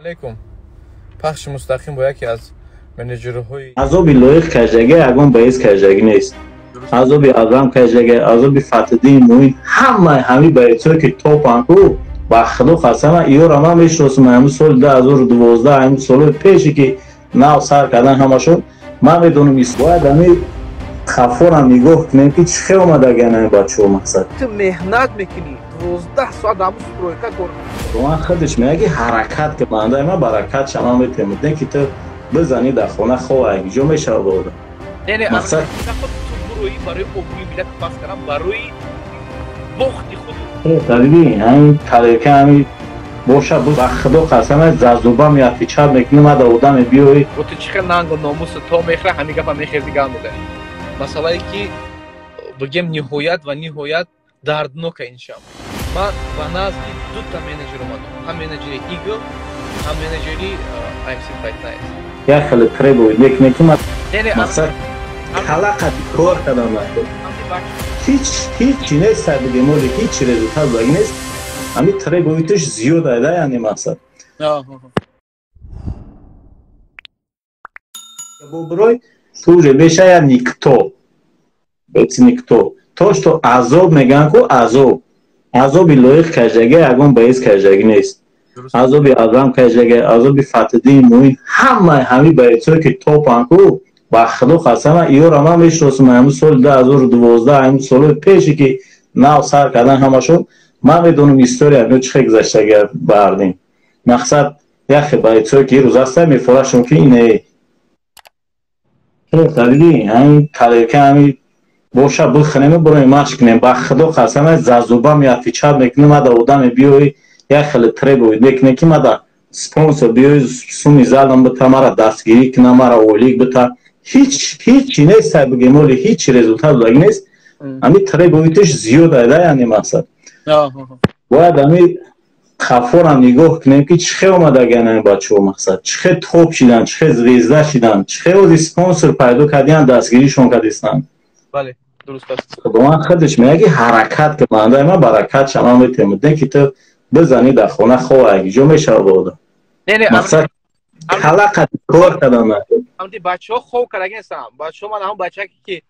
Алейкум. Пахши мустақим бо яке аз менеҷерҳои азоби лоиқ кажага ягон баиз кажагӣ нест. Азоби Азам кажага, азоби Фатҳиддини Муин, ҳамаи ҳамин баизҳое ки топанд ку, ба Худо қасама, иёра ман мешиносам. Ҳамин соли 2012, ҳамин солҳои пеше ки нав сар кардан ҳамашон, ман медонам. Бояд ҳамин хафорам нигоҳ кунем, ки чӣ хел омадагиан ҳамин бачаҳо, мақсад. Ту меҳнат мекунӣ, 12 соат ҳамун стройка кор. Ман худаш мега, ки ҳаракат ки бандаи ман баракат шаман метем, не ки ту бизанӣ дар хона хова, ҷо мешава ба одам. Не, не. Мақсад. Ту буроӣ барои обрӯи миллат пас кардан, барои бохти худ. Бибин, ҳамин тарелка ҳамин боша, ба Худо қасам, зазуба меафичад мекунӣ, мада одаме биёӣ. Бо ту чӣ хел нангу номусу то мехӯра, ҳамин гапа мехези, гап мезанӣ. Масъалае ки бигем, ниҳоят ва ниҳоят дарднока ин шам. Ман ба назди дута менеҷер омадам, ҳам менеҷери Eagle, ҳам менеҷери IMC Fight Night. Як хеле требовать мекунӣ, ки Не, не. Мақсад, калақати кор кардам, ҳеҷ ҳеҷи нест, бигем, оли ҳеҷ результат даги нест. Ҳамин требовать аш зиёд айда, яъне мақсад боброй ту уже меша я никто, это никто. То что азоб мегӯянд ку, азоб, азоби лоиқ кажага ягон баиз кажагӣ нест. Азоби Азам кажага, азоби Фатҳиддини Муин, ҳамаи ҳамин баизҳое ки топанд ку, ба Худо қасама, иёра ман мешиносам. Ҳамин соли 2012, ҳамин солҳои пеше ки нав сар кардан ҳамашон, ман медонам история ҳамин чӣ хел гузаштага бардем. Мақсад, яхе баизҳое ки ирӯз ҳаста, мефорашон, ки ине диди, ҳамин тарелка ҳамин боша, бихӯрем, буроем, машқ кунем. Ба Худо қасама, зазуба меафичад мекунӣ, мада одаме биёӣ, як хеле требовать мекунӣ, ки мада спонсор биёи, суми залам бита, мара дастгирӣ куна, мара ойлик бита. Ҳеҷ ҳеҷи нест, бигем, оли ҳеҷ результат даги нест. Ҳамин требовать аш зиёд айда, яъне мақсад, бояд ҳамин хафорам нигоҳ кунем, ки чӣ хел омадагиан ҳамин бачаҳо, мақсад, чӣ хел топ шидан, чӣ хел звезда шидан, чӣ хел ози спонсор пайдо кардиан, дастгиришон кардистанд. Бале, дуруст аст. Ман худаш мега, ки ҳаракат ки бандаи ман баракат шаман метем, не ки ту бизанӣ дар хона хова, ҷо мешава ба одам. Не, не. Мақсад, калақати кор кардам. Ҳамди бачаҳо хов кардаги нестам. Бачаҳо, ман ҳамон бачаке ки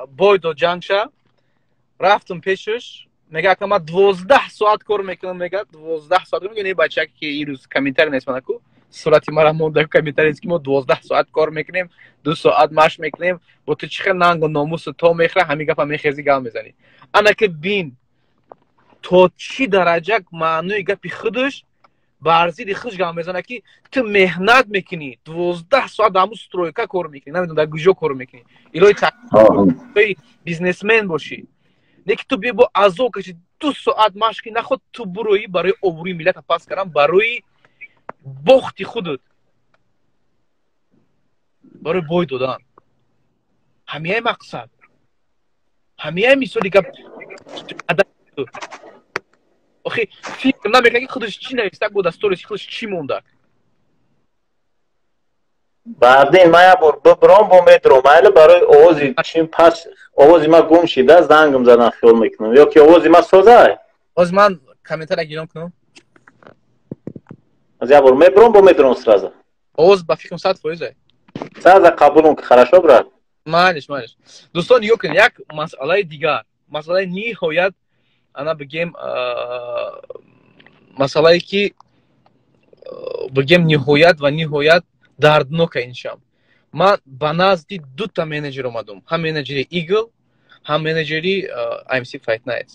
бой дод ҷангша, рафтум пешаш, мега: «Ака, ман 12 соат кор мекунам», мега, 12 соат мега. Не, бачаке ки ирӯз комментарий нестманаку, сурати мара монда, комментарий, ки мо 12 соат кор мекунем, 2 соат машқ мекунем. Бо ту чӣ хел нангу номусу то мехӯра, ҳамин гапа мехези, гап мезанӣ. Ана ки бин, то чӣ дараҷа маънои гапи худаш бар зидди худаш гап мезанад, ки ту меҳнат мекунӣ, 12 соат дар ҳамун стройка кор мекунӣ, намедонам дар куҷо кор мекунӣ, илои бизнесмен бошӣ, не ки ту биё бо азоб кашӣ, 2 соат машқ кунӣ, наход ту буроӣ барои обрӯи миллата пас кардан, барои бохти худат, барои бой додан. Ҳамияи мақсад, ҳамияи мисоли гап. Охи фикр намекунад, ки худаш чӣ нависта бо дастори худаш чӣ монда. Баъдин ман як бор бибиром, бо метро майли, барои овози чин пас овози ман гум шида, зангм задан, хиёл мекунам, ё ки овози ман созай. Ҳозир ман комментария гирён кунам. Аз як бор мебиром, бо метром сразу. Овоз ба фикрам 100%. Сразу қабулум, хорошо, брат. Майлиш, майлиш. Дӯстон, нигоҳ кунед, як масъалаи дигар, масъалаи ниҳоят, ана бигем, масъалае ки бигем, ниҳоят ва ниҳоят дарднока ин шам. Ман ба назди дута менеҷер омадам, ҳам менеҷери Eagle, ҳам менеҷери IMC Fight Nights.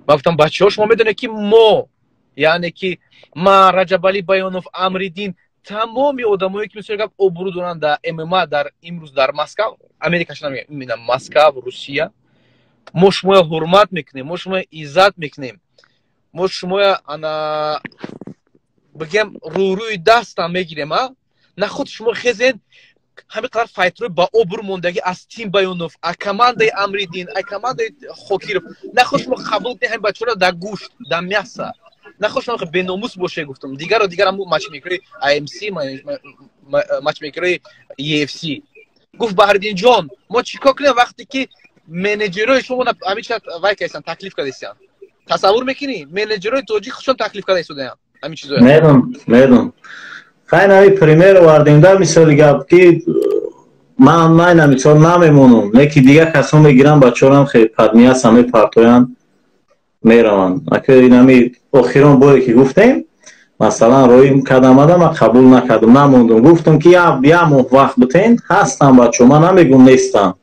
Ман гуфтам: «Бачаҳо, шумо медонед, ки мо, яъне ки ман, Раҷабалӣ Баёнов, Амриддин, тамоми одамое ки мисол гап обрӯ доранд дар ММА, дар имрӯз дар Москав, Америкаш намегам, Москав, Русия, мо шумоя ҳурмат мекунем, мо шумоя иззат мекунем, мо шумоя, ана бигем, рӯрӯи дастам мегирем. А наход шумо хезен, ҳамин қадар файтерои ба обрӯ мондагӣ аз тим Баёнов, а командаи Амриддин, а командаи Хокиров, наход шумо қабул кунед ҳамин бачаҳоро дар гӯшт, дар мясо, наход шумо беномус боше?» Гуфтам, дигарро дигар ҳамун матчмейкерои IMC, матчмейкерои UFC. Гуфт: «Баҳриддинҷон, мо чӣ кор кунем, вақте ки менеҷерои шумо ҳамин чиз вай кардистанд, таклиф кардистанд?» Тасаввур мекунӣ, менеҷерои тоҷик худшон таклиф карда истодаям. Ҳамин чизо. Медон, медон. Хай, нави пример овардем да, мисоли гап, ки ман майна мисол намемонам, леки дигар касон мегиранд, бачорам хеле падмияса мепартоянд, мераванд. Ака, инами охирон боре ки гуфтем, масалан, роим кардам, ада ман қабул накардам, намондум. Гуфтам, ки як моҳ вақт битен, ҳастам бачо, ман намегум нестам,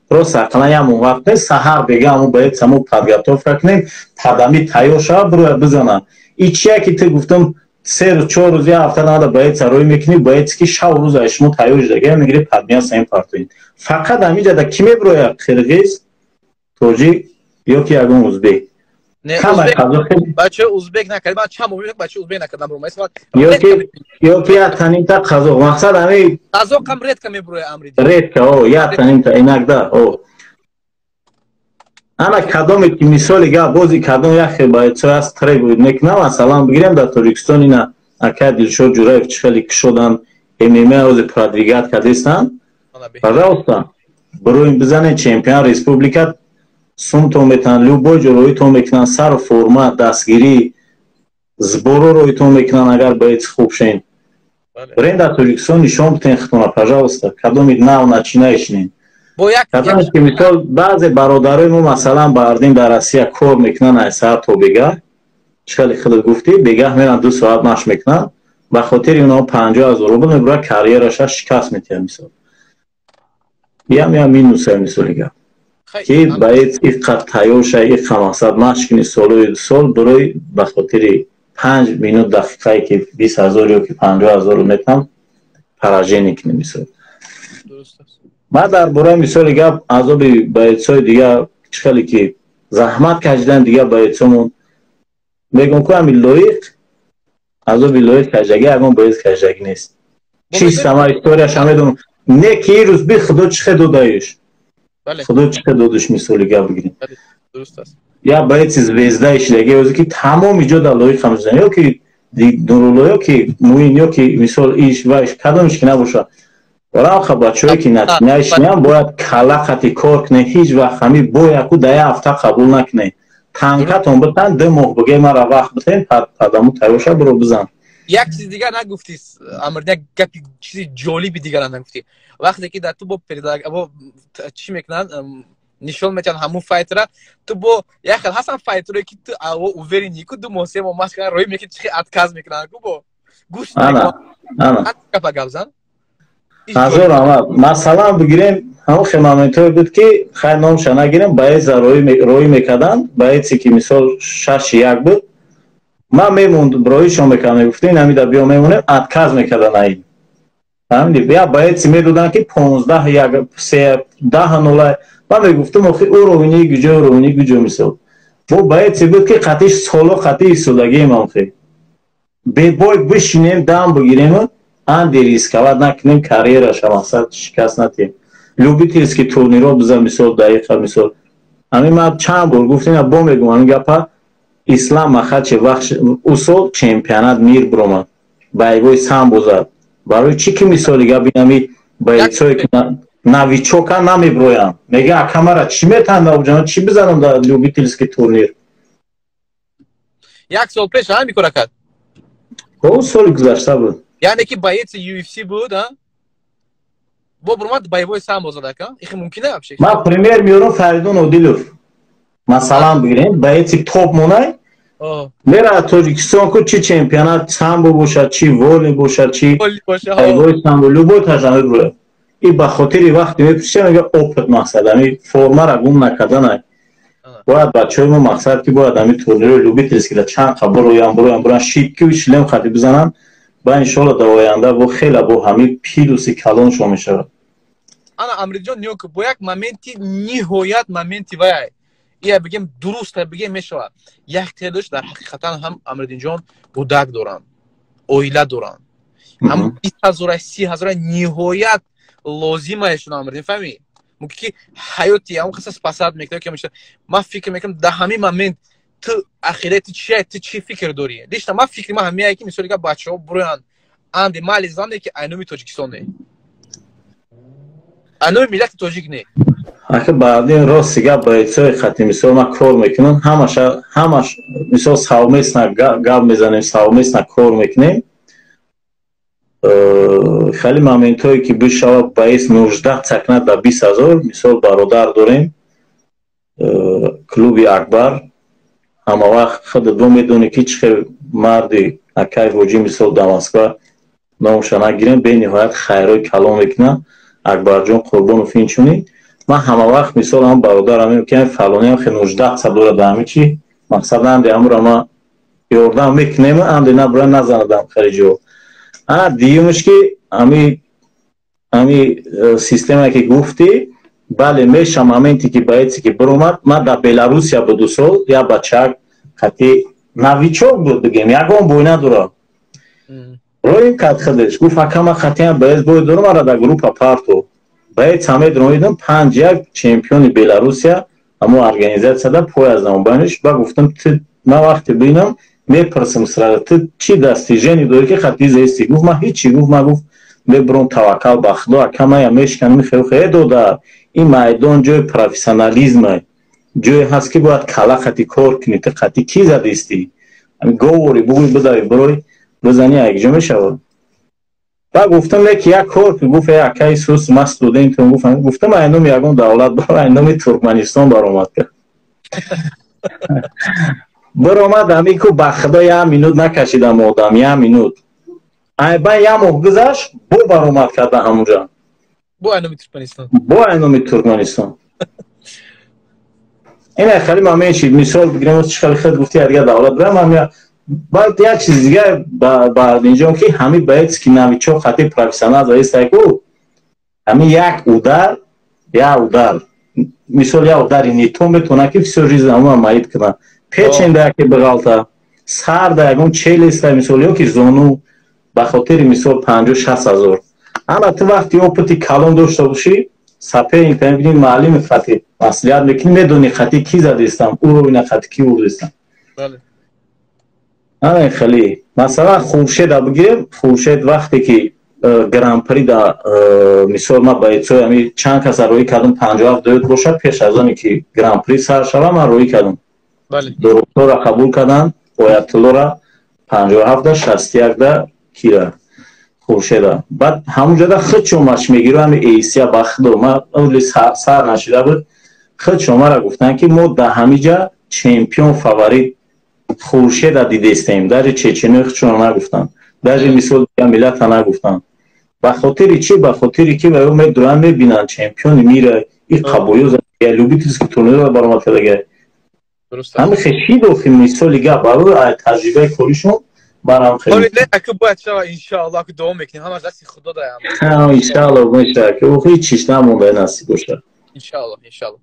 просто ақаллан як моҳ вақт битен, саҳар бега ҳамун бояд само подготовка кунем, падами тайёр шава, бироя бизана. И чия ки ту гуфтам, 3 рӯз, 4 рӯз, як ҳафта нада бояд сароӣ мекунӣ, бояд ки шав рӯз ай шумо тайёр шудага, мегири, падмияса ин партоин. Фақат ҳамиҷада ки мебирояд? Қирғиз, тоҷик ё ки ягон узбек. Бача узбек накард, ман чанд бор бача узбек накардам. Ё ки як танимта қазоқ, мақсад ҳами. Қазоқам редко мебуроя, амри. Редко, о, як танимта, иногда, о. Ана кадоме ки, мисоли гап, бози кадом яхе бойцо аст, требует мекунам. Масалан, бигирем, дар Тоҷикистон ина ака Дилшод Ҷураев чӣ хеле кушодан, ММА ози продвигать кардистанд. Пожалуйста, бироем, бизанед, чемпион республика, сумтон метавонанд, любой ҷо роитон мекунанд, сару форма, дастгирӣ, сборо роитон мекунанд. Агар боец хуб шен, бирен дар Тоҷикистон нишон битен худтона, пожалуйста. Кадоми нав начинающий, кадоме ки, мисол, баъзе бародарои мо, масалан, бардин дар Россия кор мекунанд, ай саат то бегаҳ, чӣ хеле худат гуфтӣ, бегаҳ меранд, 2 соат машқ мекунанд, ба хотири онҳо 50 000 рубл мебурад, карьераша шикаст метиҳад. Мисол, ям минуса, мисоли гап, ки бояд иққад тайёр шавӣ, иққа, мақсад, машқ кунӣ солҳои сол, барои ба хотири 5 минут, дақиқае ки 20 000 ё ки 50 000 метам, поражение кунӣ. Мисол, ман дар бораи, мисоли гап, азоби бойцои дигар, чӣ хеле ки заҳмат кашидан дигар бойцомон мегӯм, ку ҳами лоиқ азоби лоиқ кашидагӣ, ягон боец кашидагӣ нест. Чиста ман историяша медонам, не ки ин рӯз би худо чӣ хел додаиш, худо чӣ хел додиш. Мисоли гап бигирем, я боеци звездаи шидаги озе ки тамоми ҷо дар лоиқ ҳам ё ки Нурулло, ё ки Муин, ё ки, мисол, иш ваиш, кадомиш ки набошад. Равха, бачаҳое ки начинающиям, бояд калақати кор кунед. Ҳеҷ вақт ҳами бояку дар як ҳафта қабул накунед. Танкатон битан, 2 моҳ бигӯе, мара вақт битен, падаму тайёр шав, биро бизан. Як чизи дигар нагуфтӣ, Амр, як гапи, чизи ҷолиби дигар нагуфтӣ. Вақте ки дар ту бо бо чӣ мекунанд, нишон метиҳанд ҳамун файтера, ту бо як хел ҳастан файтерое ки ту уверенӣ ку, 2 моҳ, 3 моҳ машқ кунанд, роҳӣ мекунӣ, чихе отказ мекунанд ку, бо гӯш гапа гап зан. Ҳазор раҳмат. Масалан, бигирем, ҳамон хел моментҳое буд, ки хай, номша нагирем, боеца роҳӣ мекарданд, боеце ки, мисол, 6-1 буд, ман мемонд, роҳишон мекардам, мегуфтем, ҳамида биё, мемонем, отказ мекардан. Аин фаҳмидӣ, як боеце медоданд, ки 15-1, 10-0. Ман мегуфтам, охи, уровни гуҷо, уровни гуҷо? Мисол, бо боеце буд, ки қатиш соло қатӣ истодагием, охи бебой бишинем, дам бигирему анди рисковать накунем, карьераша, мақсад, шикаст натиҳем. Любительский турниро биза, мисол, дақиқа, мисол, ҳамин ман чанд бор гуфтем, бо мегум ҳамин гапа: Ислам Махачев вақт усол чемпионат мир биромад, боевой самбо зад. Барои чӣ ки, мисоли гап, инами бойцое ки новичока намеброянд, мега, акамара чӣ метанда, ҷана чӣ бизанам дар любительский турнир? Як сол пеш ҳамин кора кард. О, соли гузашта буд. Яъне ки боеци UFC буд, а бо бурмад, боевой самбо зад, ака, ихи мумкина вообще? Ман пример меорам, Фаридун Одилов, масалан, бигирем, боеци топ монай, мера Тоҷикистон ку, чи чемпионат самбо бошад, чи вольный бошад, чи боевой самбо, любой тажа мебурояд. И ба хотири вақте мепурсия, мега, опыт, мақсад, ами формара гум накарданай. Бояд бачаҳои мо, мақсад, ки бояд ами турнирои любительскийда чанд қа буроян, буроян, буроян, щитки шлем хати бизананд, ба иншоалло дар оянда бо хела бо ҳами плюси калоншон мешавад. Ана, Амриҷон, ниё ки бо як моменти ниҳоят, моменти вай ия бигем, дуруста бигем, мешавад, як телош дар ҳақиқатан ҳам, Амриддинҷон, кӯдак доранд, оила доранд, ҳам 20 ҳазора, 30 ҳазора ниҳоят лозимаешон. Амриддин, фаҳмӣ, мумкин ки ҳаёти ҳамон қисса спасать мекунад ки ман фикр мекунам, дар ҳамин момент ту ахирати чия, ту чӣ фикр дорӣ? Лично ман фикри ман ҳамияе, ки мисоли га бачаҳо буроянд, анди мали зане ки айноми Тоҷикистон не, айноми миллати тоҷик не. Ака, баъдин рости гап, бойцои хати, мисол, ман кор мекунам, ҳамаша, ҳамаш, мисол, совместно гап мезанем, совместно кор мекунем. Хеле моментҳое ки бишава, боец нуждаться кунад ба 20 000, мисол, бародар дорем, клуби Акбар, ҳама вақт худат бо медонӣ, ки чӣ хел марди акай ҳоҷӣ, мисол, дар Москва номша нагирем, бениҳоят хайрои калон мекунад Акбарҷон Қурбонов. Инчунин ман ҳама вақт, мисол, ҳам бародарам, ки фалониам хел нуждаться дорад дар ҳами чи мақсад, анде ҳамура ма ёрдам мекунем, анде набура назанадам хариҷо. А дуюмш, ки ҳами системае ки гуфтӣ, бале, меша моменте ки боеце ки биромад, ман дар Беларусия буд 2 сол, як бачак қати новичок буд, бигем, ягон бой надорад, роим кард, худаш гуфт: «Ака, ман қатиан боец бой дорам, ара дар группа парту». Боец ҳамед роидам, 5-1 чемпиони Беларусия, ҳамо организатсияда пояз намобаниш. Ба гуфтам: «Ту, ман вақте бинам, мепурсам сразу, ту чӣ достижение дорӣ, ки хати зести?» Гуфт: «Ман ҳичи». Гуфт: «Ман, гуфт, мебурам, таваккал ба Худо, ака, мая мешканам». Хел хе дода, ин майдон ҷои профессионализма, ҷое ҳаст, ки бояд кала хати кор кунӣ. Ту хати кӣ задистӣ? Говори, бугӯй, бидави, бирой, бизани, якҷо мешавад. Ба гуфтам: «Не, ки як кор ки». Гуфт: «Э, акаи сус, ман студентам». Гуфт, гуфтам: «Ай номи ягон давлат бар, ай номи Туркманистон баромад кард». Биромад, ҳамин ку, ба Худо, як минут накашидам одам, як минут. Айба як моҳ гузашт, бо баромад карда ҳамунҷа. Бо ай номи Туркманистон. Бо ай номи Туркманистон. Ина хеле ман мешид, мисол бигирем, чӣ хеле хед гуфти, дигар давлат бирам. Баъд як чиз дигар ба инҷон, ки ҳами боец ки новичок хати профессионал заистайку, ҳами як удар, як удар, мисол, як удари не то метавонад, ки всю жизнь ҳамуа маиб кунад. Печень да яке биғалта, сар да ягон челюсть, мисол, ё ки зону, ба хотири, мисол, 50-60 ҳазор. Ана ту вақти опыти калон дошта бошӣ, соперник мебинӣ, маълими хати маслиҳат мекунӣ, медонӣ хати кӣ задистам, уровня хати кӣ урдистам. Ана хеле, масалан, Хуршеда бигирем. Хуршед вақте ки гран-при да, мисол, ман бойцои ами чанд каса роӣ кардам, 57 доёд бошад, пеш аз оне ки гран-при сар шава, ман роӣ кардам, дорутора қабул карданд, Оятуллора 57-да, 61-да кира, Хуршеда. Баъд ҳамунҷода худшон машмегиру ҳами эйсия, ба Худо, ман оли сар нашида буд, худшон мара гуфтанд, ки мо дар ҳамиҷа чемпион фаворит Хуршеда дидестем. Даже чеченои худшонро нагуфтанд, даже, мисол, миллата нагуфтанд. Ба хотири чӣ? Ба хотири ки ва медуранд, мебинанд, чемпиони мира и қабоё любительский турнирро баромад кардага. Ҳами хешид охи, мисоли гап, барои таҷрибаи коришон барам. Хеле ака бояд шава, иншоаллоҳ, ки дуо мекунем, ҳамаш дасти Худо даям. Иншоаллоҳ, меша, ки ҳеҷ чиз намонда, насиб бошад. Иншоаллоҳ, иншоаллоҳ,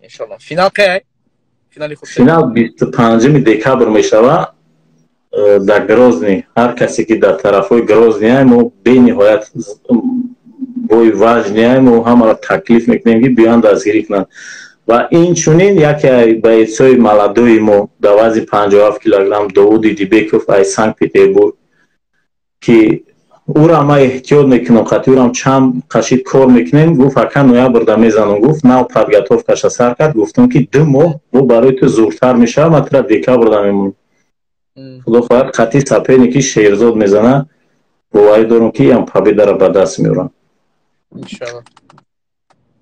иншоаллоҳ. Финал кай? Финали Хуршед? Финал 25-уми декабр мешава дар Грозний. Ҳар касе ки дар тарафҳои Грозния, мо бениҳоят бой важный, мо ҳамаро таклиф мекунем, ки биёянд, дастгирӣ кунанд. Ва инчунин яке бойцои молодои мо дар вазни 57 килограмм, Довуди Дибеков ай Санкт Петербург, ки ӯра ман эҳтиёт мекунам, қати ӯрам чанд қашид кор мекунем. Гуфт: «Ака, ноябрда мезанам». Гуфт, нав подготовкаша сар кард. Гуфтам, ки 2 моҳ бо барои ту зуртар мешавад, ман тура декабрда мемонам. Худо хоҳад, қати соперники Шерзод мезана. Боварӣ дорам, ки ям победаро ба даст меорам.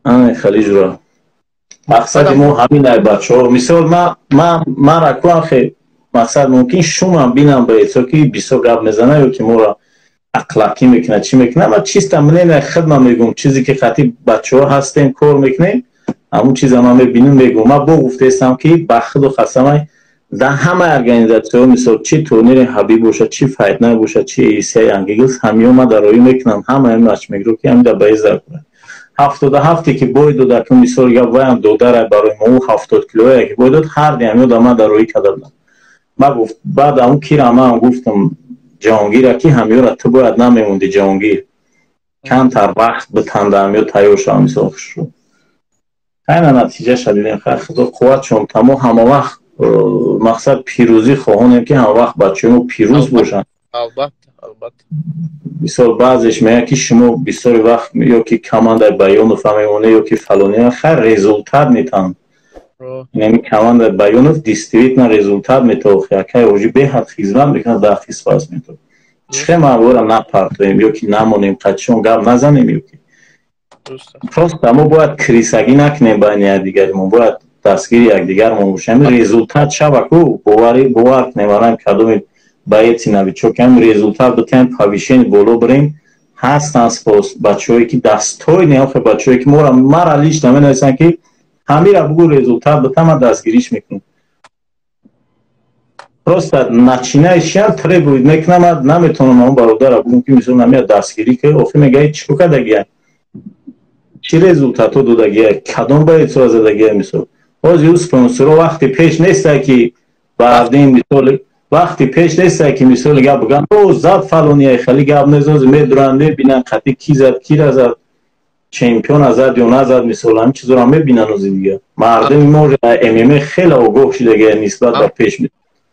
Ана хеле ҷура мақсади мо ҳамин ай, бачаҳо. Мисол, ман ракуам хе мақсад, мумкин шумам бинам бойцо ки бисёр гап мезана ё ки моро ақлакӣ мекунад, чӣ мекунад. Ман чиста мнение худма мегӯм, чизе ки қати бачаҳо ҳастем, кор мекунем, ҳамун чиза ман мебинам, мегӯм. Ман бо гуфтаестам, ки ба Худу қасамай, дар ҳамаи организатсияҳо, мисол, чӣ турнири Ҳабиб бошад, чӣ Файтна бошад, чӣ ACA Young Eagles, ҳамиё ман дар роӣ мекунам, ҳамаи матчмейкерро, ки ҳамида баез дар кунад. 77-е ки бой дода, ки, мисол гап, ваям додарай барои мо, ӯ 70 килое ки бой дод, ҳарди ҳамиё да ман дар роӣ карда будам. Ман гуфт, баъд ҳамун кира ман гуфтам Ҷаҳонгира, ки ҳамиёра ту бояд намемонди, Ҷаҳонгир, камтар вақт битанда, ҳамиё тайёр шава, мисол, хушрӯ. Хайна, натиҷаша дидем. Хай, Худо қувват шон. Тамо ҳама вақт мақсад пирӯзӣ хоҳонем, ки ҳама вақт бачаҳои мо пирӯз бошанд. Албатта. Албатта. Мисол, баъзеш мегӯяд, ки шумо бисёри вақт ё ки командаи Баёнов мемонед, ё ки фалони. Хайр, результат метавон. Инами командаи Баёнов действительно результат метавон. Акай оҷи беҳад хизмат мекунад, дар хиспас метавон. Чихе ма вора напартоем ё ки намонем, қадшон гап назанем, ё ки просто мо бояд крысагӣ накунем байни якдигари, мо бояд дастгири якдигармон бошем. Результат шава ку, боварӣ, бовар кунем, арам кадоми боеци новичок ҳам результат битаем, повышение боло бирем. Ҳастанд спос бачаҳое, ки достойны, охе, бачаҳое, ки мора, мара лично менависанд, ки ҳамира бугӯ, результат бита, ман дастгириш мекунам. Просто начинающиям требует мекунам, ман наметавонам он бародара бугӯм, ки мисол намеяд дастгирӣ ки охи мегаи, чӣ кардагия, чӣ результатҳо додагия, кадом боецҳо задагия. Мисол, ҳозир ӯ спонсорҳо вақти пеш нестае, ки баъдин, мисол, вақти пеш нестае, ки, мисоли гап, бигӯянд: «О, зад фалония». Хеле гап нест. Ҳозир медуранд, мебинанд, қати ки зад, кира зад, чемпиона зад ё назад. Мисол, ҳамин чизоро мебинанд. Ҳозир дига мардуми мо ММА хеле огоҳ шудагия нисбат ба пеш.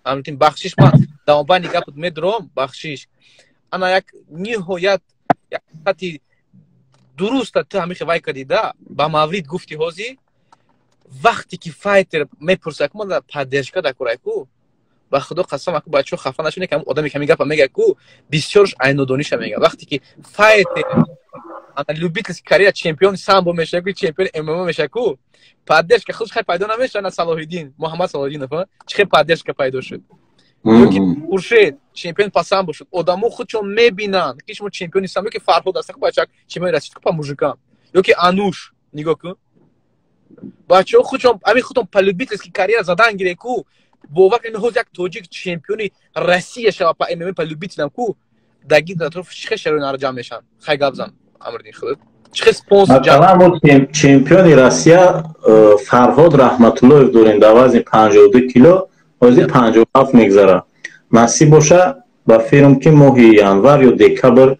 Амтин, бахшиш, ман давомбайни гапот медуром, бахшиш. Ана як ниҳоят як хати дуруста ту ҳамихе вай кардида, ба маврид гуфти. Ҳозир вақте ки файтер мепурса, ку мада поддержка дакурай ку, ба худо қасам, аку бачаҳо хафа нашуне, ки одаме ки гапа мега ку, бисёрш айнодониша мега. Вақте ки файтер ана любительский карьера, чемпион самбо меша ку, чемпион ММА меша ку, поддержка худш хай пайдо намеша. На Салоҳиддин, Муҳаммад Салоҳиддинов, чӣ хел поддержка пайдо шуд? Ёки Хуршед чемпион по самбо шуд, одамо худшон мебинанд, ки шумо чемпиони самбо. Ки Фарҳод аст, бачак чемпиони Россия по мужикам, ёки Ануш, нигоҳ кун, бачаҳо худшон ами худтон по любительский карьера задан гире ку, бовар кунед, ҳоз як тоҷик чемпиони Россия шава по ММА, по любителям ку, даги атроф чӣ хел шарои ҷамъ мешаванд? Хай, гап зан, Амридин, худат чӣ хел спонсор? Масалан, мо чемпиони Россия Фарҳод Раҳматуллоев дорем дар вазни 52 кило, ҳозир 57 мегзарад. Насиб боша, ба фирм, ки моҳи январ ё декабр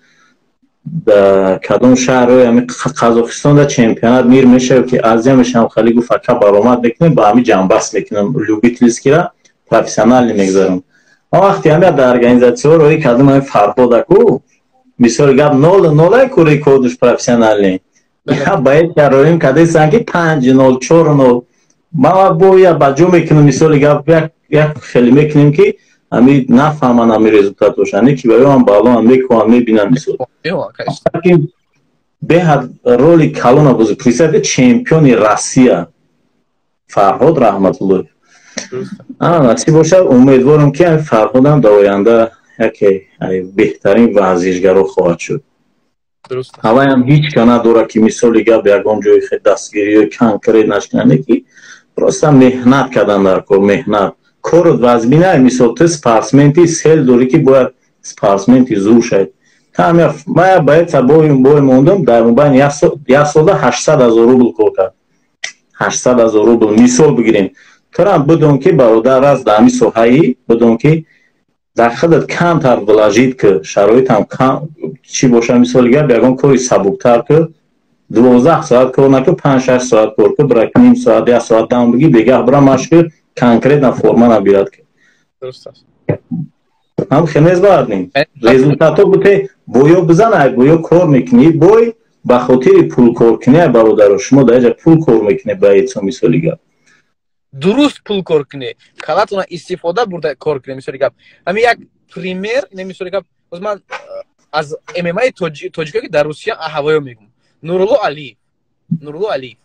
кадом шаҳрҳои ами Қазоқистонда чемпионат мир мешавад, ки Азия мешавам, хали гуфт: «Ака, баромад мекунем, ба ҳами ҷамъбаст мекунам, любительскийра профессионально мегзарам». Ма вақте ҳамя дар организатсияҳо роҳӣ кардам, ҳами Фарҳодаку, мисоли гап, 0-0 ку рекордуш профессиональный, бояд роҳим кардастан, ки 5-0, 4-0. Ма боя ба ҷо мекунам, мисоли гап, як хеле мекунем, ки ами нафаҳманд ами результатоша, не ки баёам балоам мекунам, мебинам. Мисол, беҳад роли калона бозӣ. Представьте, чемпиони Россия Фарҳод Раҳматуллоев. Насиб бошад, умедворам, ки ами Фарҳодам дар оянда яке беҳтарин варзишгаро хоҳад шуд. Ҳаваям ҳеҷ ка надорад, ки, мисоли гап, ягон ҷои дастгириё конкрет нашкунанд, ки просто меҳнат кардан дар кор, меҳнат корот вазмина. Мисол, ту спортсменти сел дорӣ, ки бояд спортсменти зур шавед. Мая боеца бой мондам, дар мобайни як солда 800 000 рубл кор кард. 800 000 рубл, мисол бигирем. Турам бидон, ки бародар аст дар ҳамин соҳаи, бидон, ки дар худат камтар вложить ки, шароитам чӣ боша, мисоли гап, ягон кори сабуктар ки, 12 соат кор накӣ, 5-6 соат кор ки, бира ним соат, як соат дам бигӣ, бегаҳ бира машқ, конкретно форма набирад ки ҳам хеле баъд результатҳо буте. Боё бизан, ай боё кор мекунӣ, бой ба хотири пулкоркунӣ. Ай бародаро, шумо дар ҷа пул кор мекунед, ба ицо, мисоли гап. Дуруст пул кор кунӣ, калатона истифода бурда кор кунӣ. Мисоли гап, ҳамин як пример, ина, мисоли гап, боз ман аз ММАи тоҷико, ки дар Русия ҳавоё мегум, Нурулло Алиев. Нурулло Алиев,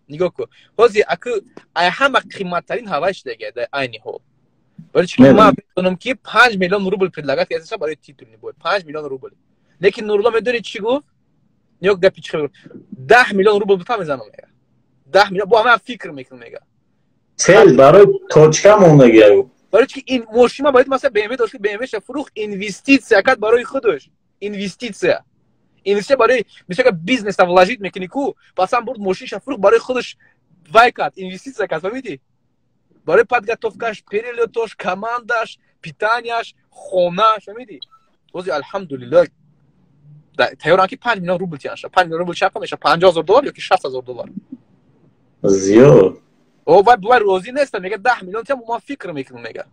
нигоҳ кун, ҳозир аку ай ҳама қиматтарин ҳавай шудага дар айни ҳол. Барои чи? Ман медонам, ки 5 миллион рубл предлагать кардаса барои титульный бой, 5 миллион рубл. Лекин Нурулло медонӣ чӣ гуфт? Нигоҳ, гапи чӣ гуфт: «10 миллион рубл бита мезанам», мега. 10 миллион бо ҳама фикр мекунам, мега. Цел барои точка мондагия. Барои чи? Ин мошима бояд, масалан, БМВ дошт, БМВ ша фурӯхт, инвеститсия кард барои худаш. Инвеститсия барои, мисол, бизнеса вложить мекунӣ ку, пасам бурд мошинша фурӯхт, барои худаш вай кард, инвеститсия кард, фаҳмидӣ? Барои подготовкаш, перелётош, командаш, питанияш, хонаш, фаҳмидӣ? Ҳозир, алҳамдулиллоҳ, тайёрам, ки 5 миллион рубл тиянша. 5 миллион рубл чақа меша? 50 000 доллар ёки 60 000 доллар. Зиёд. О, вай бувай розӣ неста, мега: «10 миллион тиям, ман фикр мекунам», мега.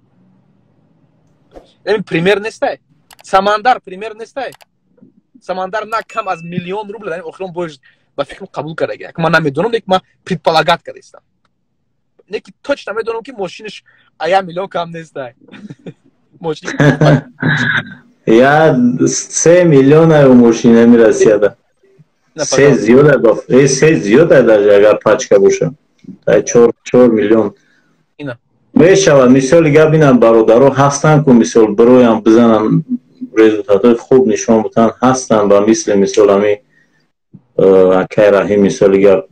Ин пример нестай. Самандар пример нестай. Самандар на кам аз миллион рубл дар охирон бош ба фикрам қабул кардаги. Ман намедонам, лекин ман предполагать кардастам. Неки точно медонам, ки мошинаш ая миллион кам нестай. Мошин Я 3 миллиона мошина ми Россияда. Се зиёда, се зиёда, даже агар пачка боша. 4 миллион. Мешавад, мисоли гап, инам бародаро ҳастанд, ку мисол бироям бизанам, результатҳои хуб нишон бутан ҳастанд, ба мисли мисол ҳами акай Раҳим, мисоли гап,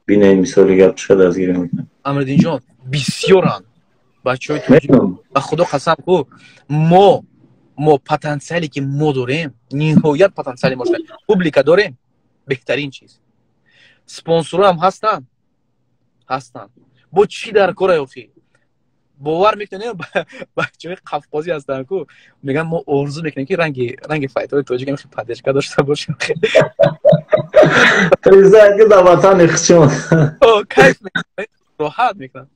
бинем, мисоли гап, чӣ қадр дастгирӣ мекунад. Амриддинҷон, бисёранд бачаҳои тоҷик, ба Худо қасам ку, мо потенсиале ки мо дорем, ниҳоят потенсиали мо, публика дорем, беҳтарин чиз, спонсорам ҳастанд, ҳастанд. Бо чӣ дар кора охи? Бовар мекунем, бачаҳои қафқозӣ ҳастанд ку, мегӯянд, мо орзу мекунем, ки ранги файтори тоҷик поддержка дошта бошем. Признать, ки дар ватани хучон. Кайф, роҳат мекунанд.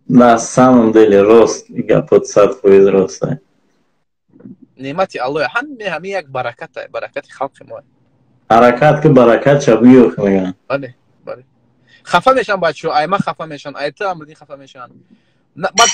На самом деле рост гапот, 100% рост. Неъмати Аллоҳ, ҳаме ҳаме як бараката, баракати халқи мо. Ҳаракат ки, баракат шабиёх, мегӯянд. Бале, бале. Хафа мешаванд бачаҳо, ай ма хафа мешаванд, ай ту, Амриддин, хафа мешаванд. Баъд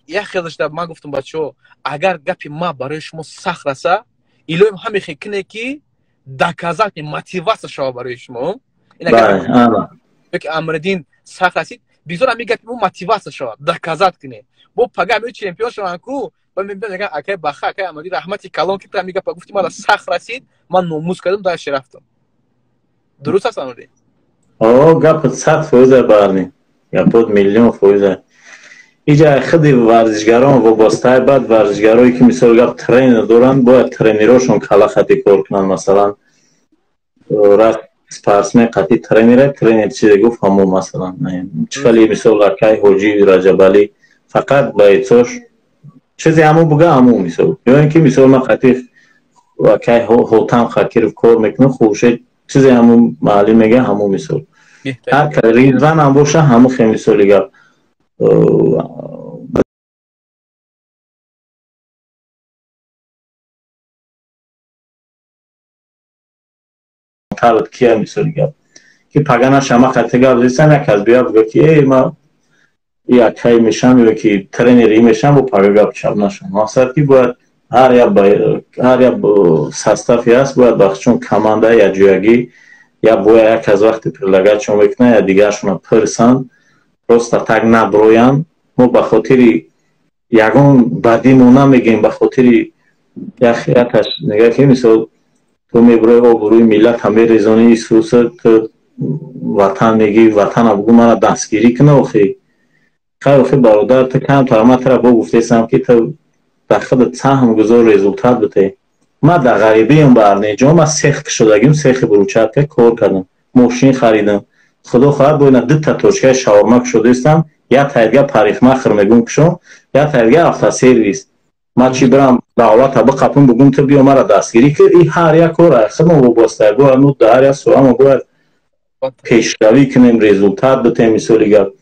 як хелашда ман гуфтам: бачаҳо, агар гапи ма барои шумо сахт раса, илоҳим ҳаме кине, ки доказать, мотивация шава барои шумо. Ки Амриддин сахт расид, бисёр ҳами гапи мо мотивация шавад, доказать кунем. Бо пага ами чемпион шаванд ку, мегӯянд: акай Баха, акай Амриддин, раҳмати калон, ки ту ҳами гапа гуфти, мара сахт расид, ман номус кардам, дальше рафтам. Дуруст аст, Амриддин? О, гапот 100% барни, гапот миллион фоиза. Иҷа худи варзишгарон вобастаи, баъд варзишгарое ки, мисол гап, тренер доранд, бояд тренерошон калахати кор кунанд. Масалан, рафт спортсмен қати тренера, тренер чизе гуфт, ҳамон. Масалан, чӣ хеле, мисол, акай Ҳоҷи Раҷабалӣ фақат бойцош чизе ҳамон буга, ҳамон, мисол. Ё ин ки, мисол, ман қати акай Ҳотам Хакиров кор мекунам, Хуршед чизе ҳамон маълим мега, ҳамон, мисол. Ҳар Ризван ҳам боша, ҳамон хе, мисоли гап. Талб кия, мисоли гап, ки пага нашама қати гап зистам, як аз бия буга, ки эй, ма якай мешам ё ки тренери мешам, бо пага гап чап нашам. Мақсад ки бояд ҳар як составе ҳаст, бояд бахчун команда якҷоягӣ, я бояд як аз вақти предлагатшон мекунанд, я дигаршона пирсанд, просто так наброянд. Мо ба хотири ягон бадӣ мо намегӯем, ба хотири якаш мега, ки мисол, ту меброи, обрӯи миллата мерезонӣ, исуса, ту ватан мегӣ, ватана бугӯ, мара дастгирӣ куна. Охи хай, охи бародар, ту камтар, ма тара бо гуфтесам, ки ту дар худат саҳм гузор, результат бите. Ма дар ғарибиам, ба Арнеҷон, ма сех кушодагим, сехи брусчатка кор кардам, мошин харидам. Худо хоҳад, бо ина дута точкаи шаурма кушодаистам, як таидга парикмахер мегӯм кушом, як таидга автосервис. Ма чӣ бирам давлата биқапум, бугум, ту биё, мара дастгирӣ кир? И ҳар як кора худмо вобаста, бояд мо дар ҳар як соҳа мо бояд пешравӣ кунем, результат битем, мисоли гап.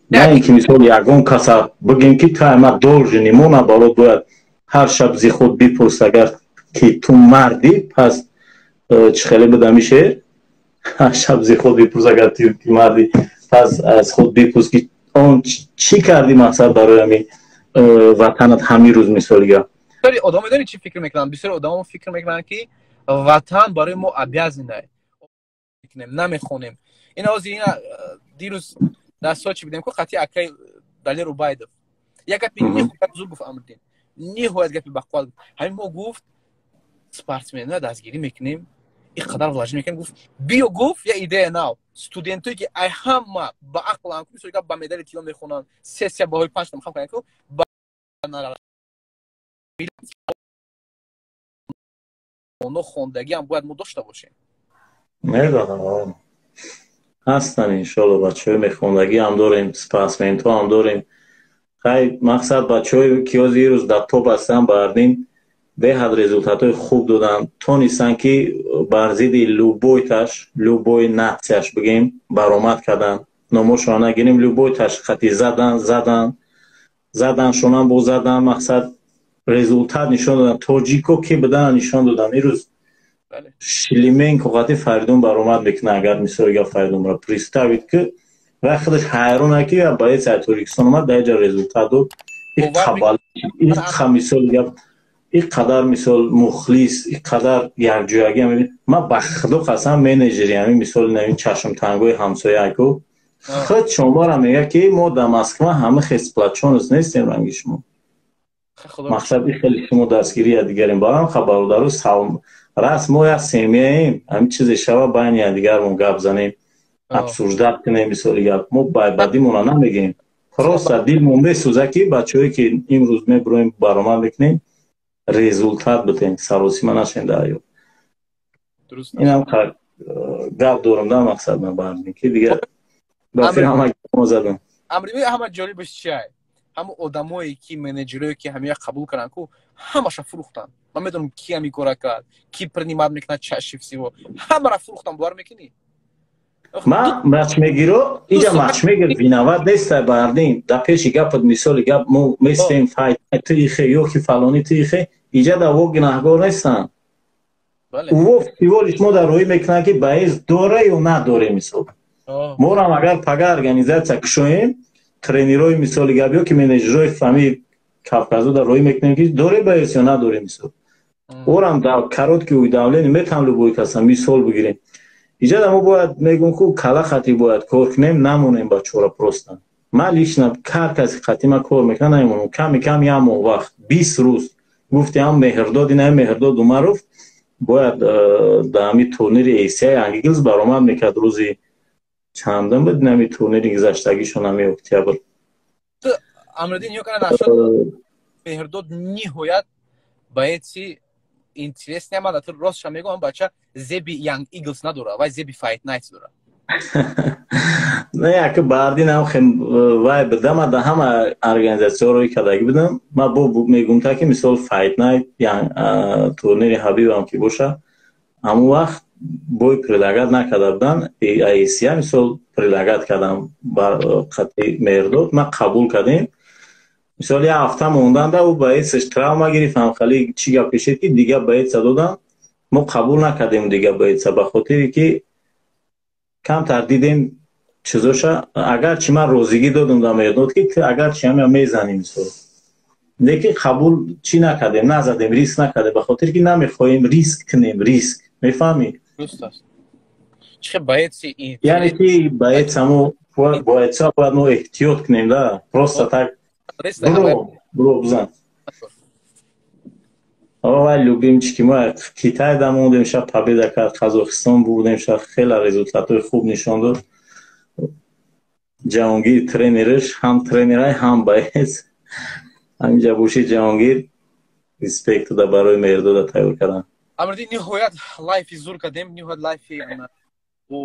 На ин ки, мисол, ягон каса бигем, ки та ма должен, мо наоборот бояд ҳар шаб зи худ бипурс, агар ки ту мардӣ, пас чӣ хеле буда мише, ҳар шаб зи худ бипурс, агар ту мардӣ, пас аз худ бипурс, ки он чӣ кардӣ, мақсад, барои ҳамин ватанат ҳамин рӯз, мисоли гап. Бисёри одам медонӣ чӣ фикр мекунанд? Бисёри одамо фикр мекунанд, ки ватан барои мо обязанный, намехонем. Ина ҳозир, ина дирӯз дар Сочи будем ку, қати акай Далер Убайдов як гапи ниҳоят зур гуфт. Амриддин, ниҳоят гапи бақувват гуфт. Ҳамин мо, гуфт, спортсменро дастгирӣ мекунем, ин қадар вложение мекунем, гуфт, биё, гуфт, я идея нав, студентое ки ай ҳама ба ақлан, мисол, ба медали тилло мехонанд, сессия баҳои панҷ там хам ку, оно хондагиам бояд мо дошта бошем. Медонам, ҳастанд, иншолло, бачаҳои мехондагӣ ҳам дорем, спортсменҳо ҳам дорем. Хай, мақсад, бачаҳое ки ҳозир ирӯз дар топ ҳастанд, бардин, беҳад результатҳои хуб доданд, тонистанд, ки бар зидди любойташ, любой нацияш бигем, баромад карданд. Номошона нагирем, любойташ хати задан, задан, задан, шонам бо задан. Мақсад, Результат нишон додан, тоҷико ки будана нишон додан. Ирӯз Шилименко қати Фаридун баромад мекунад, агар мисоли гап Фаридунро представить ки вай худаш ҳайрона ки я боец аз Тоҷикистон омад, дар ҷа результат дод. Иқа мисоли гап, ин қадар мисол мухлис, ин қадар якҷоягӣ. Ман ба худо қасам, менеҷери ҳамин мисоли навин чашмтангои ҳамсояку худ шуморо мегӯяд, ки мо дар Москва ҳама хесплачонус нестем ранги шумо. Мақсад и хеле шумо дастгирӣ якдигарем. Барам бародару раст мо як семьяем, ҳамин чизе шава, байни якдигармон гап занем, обсуждать кунем. Мисоли гап, мо бадимона намегӯем, просто дилмон месӯзад, ки бачаҳое ки имрӯз мебуроем, баромад мекунем, результат битем, саросима нашем дар ҳаёт. Инам гап дорам да мақсад ман бардем, ки дигар ба фикр ҳама задам. Амри ҳама ҷолибаш чиай? Ҳама одамое ки менеҷерое ки ҳамия қабул карданд ку, ҳамаша фурӯхтанд. Ман медонам, ки ҳами кора кард, ки принимать мекунад чаще всего. Ҳамара фурӯхтан, бовар мекунӣ? Ман матчмейкеро, иҷа матчмейкер виноват неста, бардин. Дар пеши гапат, мисоли гап, мо местем файт тихе ё ки фалони тихе, иҷа да во гунаҳгор нестанд. Ӯ всего лишь мо дар роҳӣ мекунанд, ки боец дора ё надоре. Мисол, морам агар пага организация кушоем, тренерои, мисоли гап, ё ки менеҷерои фами Кавказо дар роҳӣ мекунем, ки доре боец ё надоре. Мисол, орам дар короткий уведомление метавон любой каса мисол бигирем. Иҷада мо бояд мегӯм ку кала хати бояд кор кунем, намонем бачора просто. Ман лично ҳар каси хати ман кор мекунам, намемонам. Ками кам як моҳ вақт, 20 рӯз гуфти. Ҳам Меҳрдод, ина Меҳрдод Умаров бояд дар ҳами турнири ACA Young Eagles баромад мекард. Рӯзи чандум буд ҳами турнири гузаштагишон, ҳами октябр. Амридин, ё кана нашуд. Меҳрдод ниҳоят боеци интересный. Ман дар ростша мегӯям, бача зеби Young Eagles надора, вай зеби Fight Nights дора. Не, яки баъдин ҳам вай будам, ман дар ҳама организатсияҳо кардагӣ будам. Ман бо мегӯм та ки мисол Fight Night турнири Ҳабибам ки боша, ҳамон вақт бой предлагать накарда буданд. ACA мисол предлагать кардам бар қати Меҳрдод, ман қабул кардем. Мисол, як ҳафта монданда ӯ боецаш травма гирифт, ҳамхали чӣ гап кешид, ки дига боеца додам. Мо қабул накардем дига боеца, ба хотире ки камтар дидем чизоша. Агарчи ман розигӣ додам дар Меҳрдод, ки агарчи ҳамя мезанем, мисол, лекин қабул чӣ накардем, назадем, риск накардем, ба хотире ки намехоҳем риск кунем. Риск, мефаҳмӣ? Яъне ки боец ҳамо боеца бояд мо эҳтиёт кунем да, просто так бро, бро, бизан. Вай любимчики мо Китай да мондем, ша победа кард, Қазоқистон бурдем, ша хеле результатҳои хуб нишон дод. Ҷаҳонгир тренерш, ҳам тренерай, ҳам боец. Ҳаминҷа боши, Ҷаҳонгир, респект да барои Меҳрдода тайёр кардан. Амрди, ниҳоят лайфи зур кардем, ниҳоят лайфи бо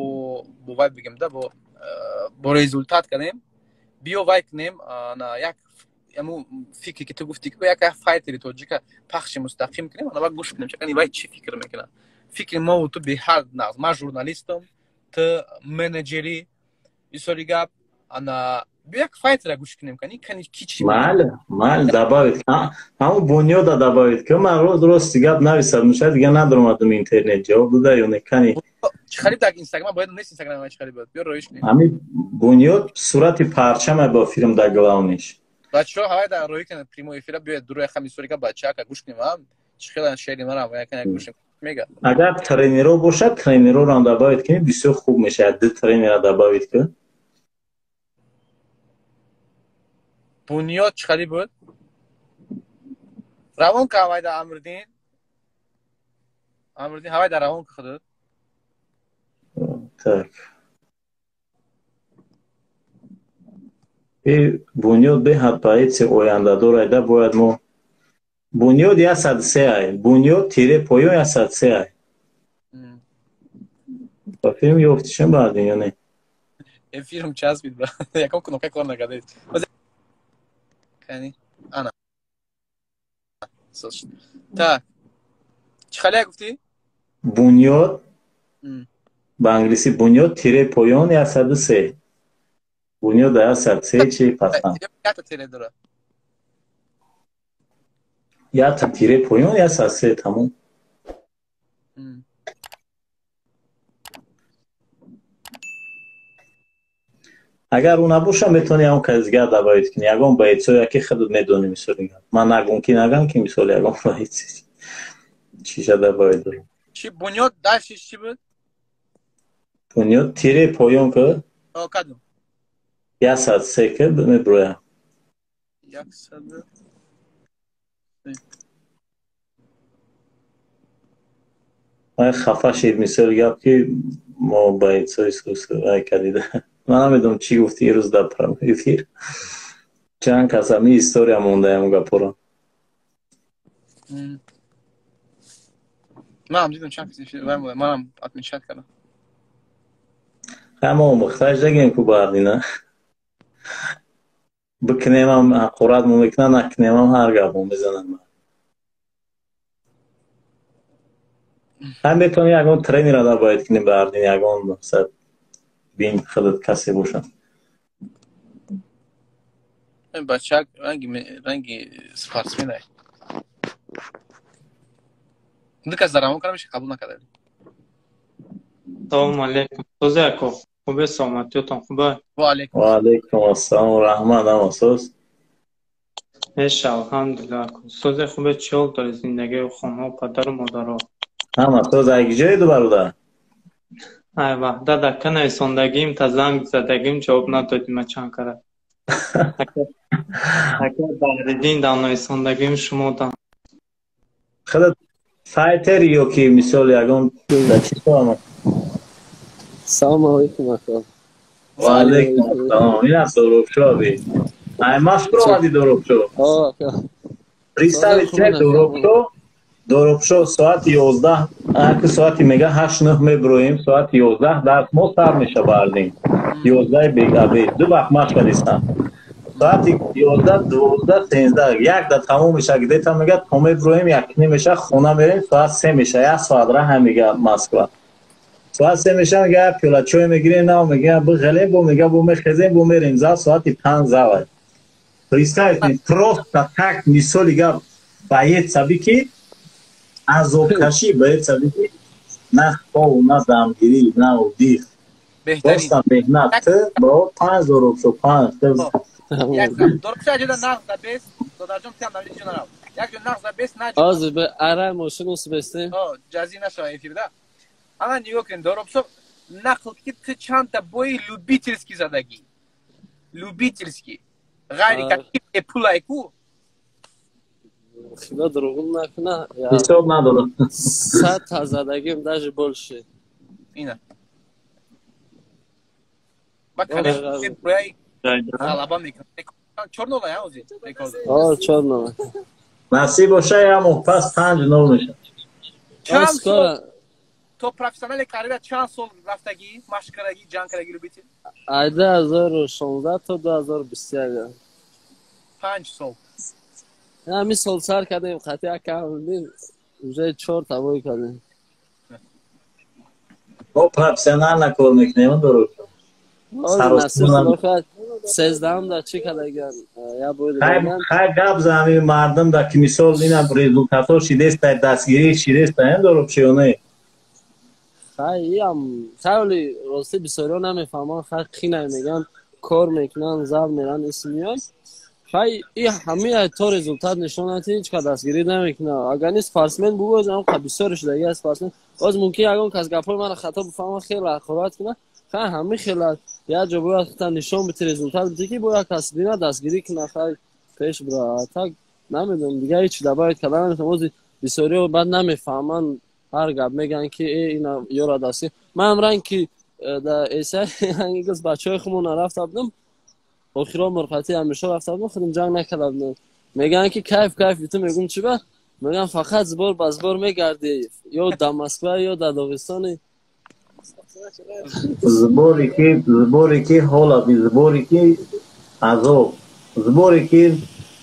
вай бигем да, бо результат кардем. Биё, вай кунем як аму фикре ки ту гуфтӣ, ки як файтери тоҷика пахши мустақим кунем, ана гӯш кунем, чакани вай чӣ фикр мекунад. Фикри мову ту беҳад нағз. Ман журналистам, ту менеҷерӣ. Мисоли гап, ана биё, як файтера гӯш кунем, кани кани ки чӣ. Майли, майли, добавить ҳамун Бунёда добавить ки ман рости гап нависад, мушад дига надоромадам интернет, ҷавоб дода ё не, кани. Чӣ хариб дар Инстаграм бояд нест, Инстаграм чӣ хариб, биё роиш кунем. Ҳамин Бунёд, сурати парчама бо филм дар главныйш. Бачаҳо, ҳавай дар роҳӣ кунед прямой эфира. Биёед, дурои хами сурика бачака гӯш кунем, а чӣ хела шери марам якана гӯш мега. Агар тренеро бошад, тренерорам добавить кунед, бисёр хуб мешавад. Ду тренера добавить кун. Бунёд чӣ хари буд? Равон ка ҳавай да Амридин. Амридин, ҳавай да равон ка худат. Так. Бунёд беҳад боеци ояндадор айда, бояд мо Бунёд 103 ай. Бунёд тире поён 103 ай. Ба филм ёфтишем баъдин ё не? Эфирм часпид, брат. Яком кнопка кор накардед. Кани? Ана. Так. Чӣ халия гуфтӣ? Бунёд ба англисӣ Бунёд тире поён 103. Бунёд 103 чи пастан. Якта тире дора. Я та тире поён, 103 тамом. Агар ӯ набоша, метавонӣ ягон кас дигар добавить кунӣ, ягон боецое ки худат медонӣ, мисоли ман нагум ки нагам ки мисоли ягон боец чиша добавить дорам. Чи Бунёд дальше чи буд? Бунёд тире поён ки? О, кадом? 103 ки меброя. 103. Ман хафа шид, мисоли гап ки мо боецои сусай кадида. Ман намедонам чӣ гуфти ирӯз дар эфир. Чанд кас ҳамин история мондаям гапоро. Манам дидам чанд кас эфир вай, манам отмечать кардам. Ҳама омӯхташ дагем ку баъдина. Бикунемам ҳақорат мо мекунад, накунемам ҳар гап мо мезанад. Ҳам метавонӣ ягон тренера добавить кунӣ баъдин, ягон мақсад бин худат касе бошад. Бачак ранги спортсмен ай. Ду кас дар равон кардам, қабул накарда. Салому алейкум. Созе ако, хубе саломатиётон хубе? Ва алейкум. Ва алейкум ассалом, раҳмат, ама соз. Эша, алҳамдулиллаҳ. Созе хубе, чӣ ҳол дори зиндагию хонао, падару модаро? Ама соз, ай ҷое ду бародар? Ай ваҳдат ака нависондагим, та занг задагим ҷавоб надодӣ ма чанд кара. Ака Баҳриддин дам нависондагим шумо дам. Худат файтери ё ки мисол ягон да чӣ соама? Салому алейкум ака. Ва алейкум ассалом. Ин аст Доробшо аби. Ай машкур омадӣ Доробшо. О, ака. Представить себе Доробшо, Доробшо соати 11, аки соати мега 8-9 меброем, соати 11 дарс мо сар меша бардем. 11 бегаби, ду вақт машқ кардистам. Соати 11, 12, 13, як да тамом меша, где-то мега то меброем, як ним меша, хона мерем, соат 3 меша, як соат раҳ мега Москва. Соат 3 меша, мега пиёла чой мегирем, нав мега бихелем, бо мега бо мехезем, бо мерем зал соати 5 завай. Представить, просто так мисоли гап боец аби ки азобкашӣ боец аби ки на хов, на дамгирӣ, на удих. Просто меҳнат. Бро 5 Доробшо, 5. Доробшо аҷода нағз да бес, додарҷон тиам навиҷо нарав. Як ҷо нағз да бес наҷ. Ҳозир бе ара мошину сбесте. О, ҷази нашава эфирда. Ана нигоҳ кун, Доробшо нақл ки ту чандта бои любительский задагӣ. Любительский. Ғайри кати пулай ку. Худо дурӯғ накуна. Ҳисоб надорам. 100 та задагим даже больше. Ина. Ба конечно прояй ғалаба мекунад. 4-0 я ози рекорд. О, 4-0. Насиб боша, я моҳ пас 5-0 мешавад. Чанд сол то профессионали карьера чанд сол рафтагӣ, машқ кардагӣ, ҷанг кардагӣ любитель? Ай 2016 то 2021. 5 сол. Ҳамин сол сар кардем, қатъи акам уже 4 та бой кардем. Мо профессионально кор мекунем, Доробшо. Сездаҳум да чӣ кардаган? Я бой Хай гап за ҳамин мардум да ки мисол инам результатҳо шидеста, дастгирӣ шидеста, ин Доробшо ё не? Хай иам хай рости бисёриҳо намефаҳманд, хай қинай меган, кор мекунанд, зал меран, исм меояд. Хай и ҳамин то результат нишон надиҳад, ҳеҷ кас дастгирӣ намекунад. Агар ни спортсмен бугӯз, ҳам бисёр шудаги аст спортсмен. Боз мумкин ягон кас гапҳои маро хато бифаҳмад, хеле ҳақорат кунад. Хай ҳамин хела як ҷо бояд худта нишон бити, результат бити, ки бояд кас бинад, дастгирӣ кунад, хай пеш бирад. Так намедонам, дигар ҳеҷ добавить карда наметавонам. Боз бисёриҳо баъд намефаҳманд, ҳар гап мегӯянд ки ина ёра дастгирӣ. Манам ранг ки дар эса ранги бачаҳои худмон нарафта будам, охиро мурқати ҳамеша рафта будам, худам ҷанг накарда будам. Мегӯянд ки кайф кайф, ту мегӯм чӣ ба? Мегӯям фақат сбор ба сбор мегардӣ, ё дар Москва, ё дар Доғистони. Сборе ки ҳолат, сборе ки азоб, сборе ки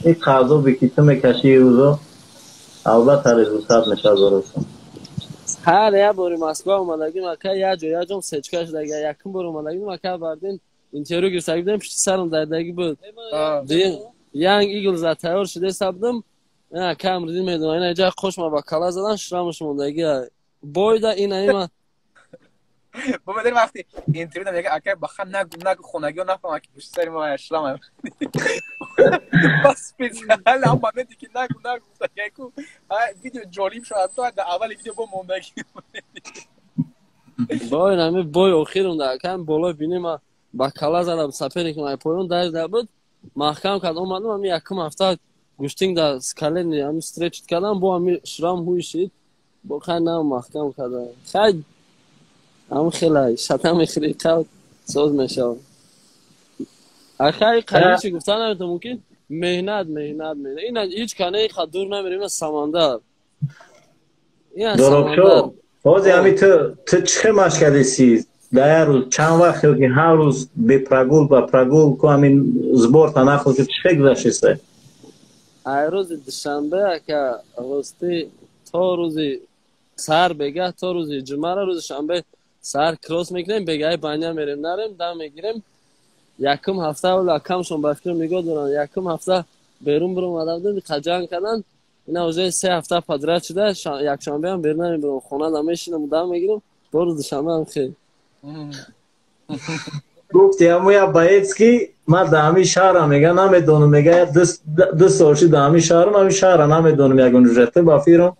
ин азобе ки ту мекашӣ рӯзо, албатта результат мешавад Доробшо. Ҳар як бори Москва омадагим, ака як ҷо, як ҷом сечка шудаги. Якум бор омадагим, ака бардин интервю гирифтагӣ будем, пишти сарам дардагӣ буд. Янг Иглз тайёр шудеста будам. Ина кам ридин медонам, ина ҷа қошма ба кала задан, шрамаш мондагӣ. Бойда ина има. Бо медонӣ, вақти интервю мега, акай, баха нагу, нагу, хонагиҳо нафаҳманд, ки пушти сари мо шрам. Ба специально ҳам моменте ки нагу, нагу, ку видео ҷолиб шуд, то дар аввали видео бо мондагӣ. Бой нами бой охирум да акам болои бинима ба кала задам, соперник май поён дар буд, маҳкам кард, омадам, ами якум ҳафта гӯштинг да скалени ами стречить кардам, бо ами шрам ҳуй шид, бо хай на маҳкам карда, хай ам хела шата мехӯри, қав соз мешавад. Ахай қаличи гуфта наметавон, мумкин меҳнат, меҳнат, меҳнат. Ина ҳеҷ кане ха дур намерим, ина Самандар, ина Самандар. Ҳозир ҳами ту чӣ хел машқ кардеси? Дар як рӯз чанд вақт ё ки ҳар рӯз бепрогул ба прогул ку, ҳамин сбор та нахӯр, ки чӣ хел гузаштеса? Ай рӯзи душанбе, ака, ростӣ, то рӯзи саҳар бегаҳ, то рӯзи ҷумъара. Рӯзи шанбе саҳар кросс мекунем, бегаҳи баня мерем, нарем, дам мегирем. Якум ҳафта ола камшон ба фикр нигоҳ доранд, якум ҳафта берун биромада будем, қаҷанг кардан. Ина уже 3 ҳафта подряд шуда, якшанбеам берун намебирам, хона да мешинам, дам мегирам, бо рӯзи душанбеам хел. Гуфти ҳамоя боец, ки ман дар ҳамин шаҳрам, мега, намедонам, мега, 2 сол шид дар ҳамин шаҳрам, ҳамин шаҳра намедонам ягон ҷужата ба фирм,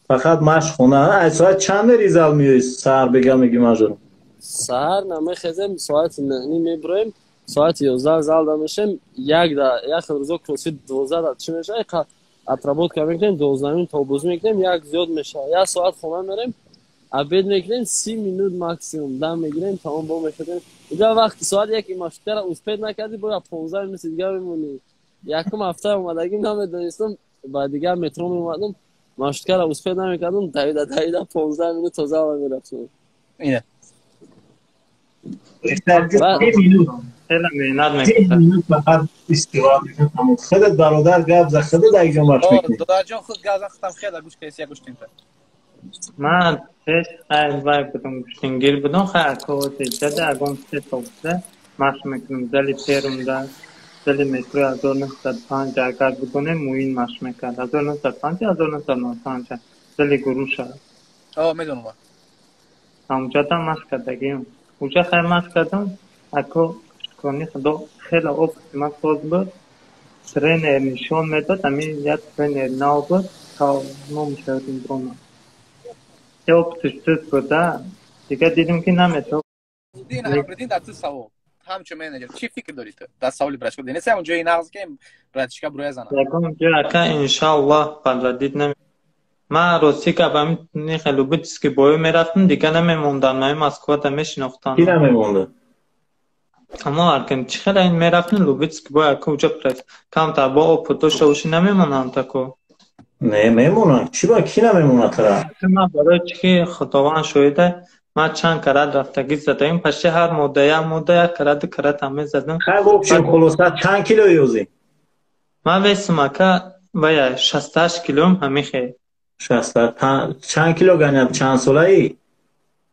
фақат машқ, хона. Ай соат чанд мери зал, меои саҳар бега, меги мажурам? Саҳар намехезем, соати 9:30 мебироем, соати 11 зал да мешем, як да як рӯзо кроссфит 12 да чӣ мешава, отработка мекунем, 12:30 то бозӣ мекунем, як зиёд мешава, як соат хона мерем, обед мекунем, 30 минут максимум дам мегирем, тамом, бо мешавем. Иҷа вақти соат яки маршруткара успеть накардӣ, бояд 15 минути дигар мемонӣ. Якум ҳафта омадагим, намедонистам, ба дигар метро меомадам, маршруткара успеть намекардам, давида, давида 15 минут то зала мерафтам. Ина. Хеле меҳнат мекунад. Фақат истироҳат мекунад. Худат, бародар, гап за, худат якҷо машқ мекунӣ. Додарҷон, худ гап зан, худам хеле гӯш кардӣ, я гӯш кунем. Ман пеш хай вай будам, гӯштингир будам, хай акоти ҷада ягон 3 сол буда машқ мекунам зали Перумда, зали метрои 1905, агар бидонем, Муин машқ мекард, 1905, 1995, зали Гуруша. О, медонам. Ҳамуҷада машқ кардагиам, уҷа хай машқ кардам, ако, шукрони худо, хеле опыти ман соз буд, тренер нишон медод, ами як тренер нав буд, номаш ёдим бромад, опыташ суд буда, дигар дидем, ки наметавон. Дин дар ту савол, ҳамчун менеҷер чӣ фикр дорӣ ту дар саволи братишка? Нест ҳамон ҷои нағз, ки братишка буроя занад? Ягон ҷой, ака, иншааллоҳ, подводить наме. Ман ростӣ гап, ҳамин любительский бой мерафтам, дигар намемондам, ҳамин Москвада мешинохтам. Ки намемонда? Аммо аркан чӣ хеле ин мерафтем любительский бой, ака, уҷа камтар бо опыт дошта бошӣ, намемонам тако. Не, мемонад, чӣ ба ки намемонад тара? Ман барои чӣ ки худованд шоҳида, ман чанд карат рафтагӣ задаем, почти ҳар модда, як модда, як карат, ду карат ҳам мезадам. Хай, в общем, хулоса, чанд кило ёзӣ? Ман весим, ака, вая 68 килом, ҳамин хел. Шаста чанд кило ганят, чанд солаӣ?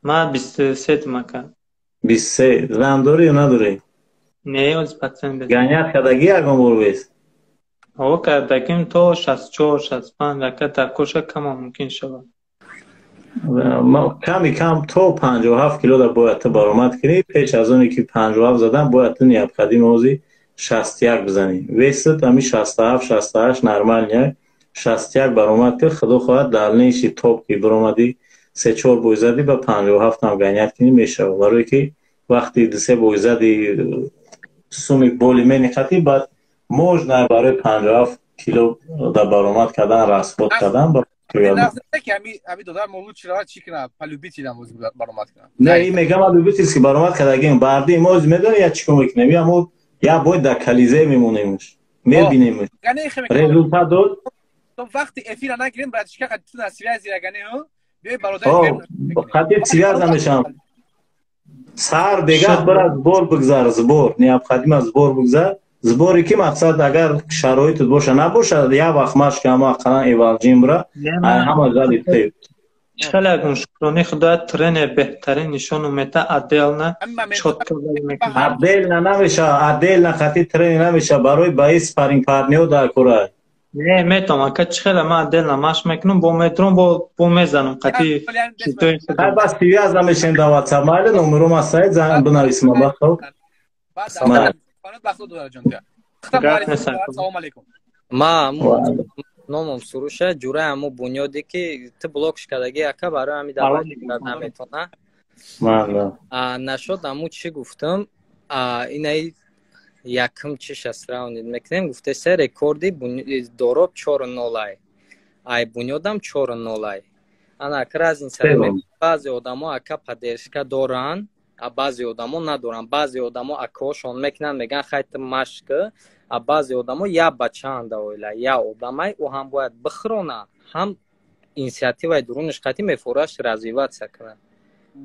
Ман 23-м, ака. 23. Зан дорӣ ё надорӣ? Не, ози патсент. Гонять кардагӣ ягон бор вес? Ҳо, кардагим, то 64, 65, ака, дар коша кама мумкин шавад. Ками кам то 57 кило да бояд ту баромад кунӣ. Пеш аз оне ки 57 задан, бояд ту необходимо ози 61 бизанӣ. Весат ами 67, 68 нормальный, 61 баромад кар, худо хоҳад, дальнейший топ ки баромадӣ, се чор бой задӣ, ба 57-ам гонять кунӣ, мешавад, барое ки вақти дусе бой зади, суми боли менихатӣ, баъд можно барои 57 кило да баромад кардан, расход кардан. Ами додар мо лучше равад, чӣ кунад, по любителям баромад кунад. Не, и мегам, любительский баромад кардагим баъди мо медонӣ я чӣ кор мекунем? Я мо як бой дар Колизей мемонемш, мебинемш, результат дод. Вақти эфира нагирем, братишка, ту на связи, ягане биёй, бародар. Қати связь намешавам. Саҳар бегаҳ бира, сбор бигзар, сбор необходимо, сбор бигзар, сборе ки мақсад, агар шароитат боша, набошад, як вақт машқ, ҳама ақаллан эвалҷин бира, ҳама зали теб. Хеле ягон, шукрони худоя, тренер беҳтарин нишону мета, отдельно чётко. Отдельно намеша, отдельно хати тренер намеша, барои баи спарринг партнёр дар кора. Не, метавонам, ака, чӣ хеле ман отдельно машқ мекунам, бо метром, бо мезанам қати читои. Хай, бас связь намешем дар WhatsApp. Майли, номером ҳастаед, занг бинависем бахо. Салом алейкум. Ма номам Суруша, ҷураи ҳамо бунёде ки ту блокш кардаги, ака, барои ҳами даъват наметона. Нашод ҳаму чӣ гуфтам, инаи якм чиша сравнить мекунем, гуфтеса рекорди Дороб 4-0 ай бунёдам 4-0 ай. Ана ака, разница: баъзе одамо, ака, поддержка доранд, а баъзе одамо надоранд. Баъзе одамо акаҳошон мекунанд, мегӯянд: «Хай, ту машқ». А баъзе одамо я бачаанда, оила я одамай, ӯ ҳам бояд бихӯрона, ҳам инициативаи дурунаш қати мефораш развиваться кунад,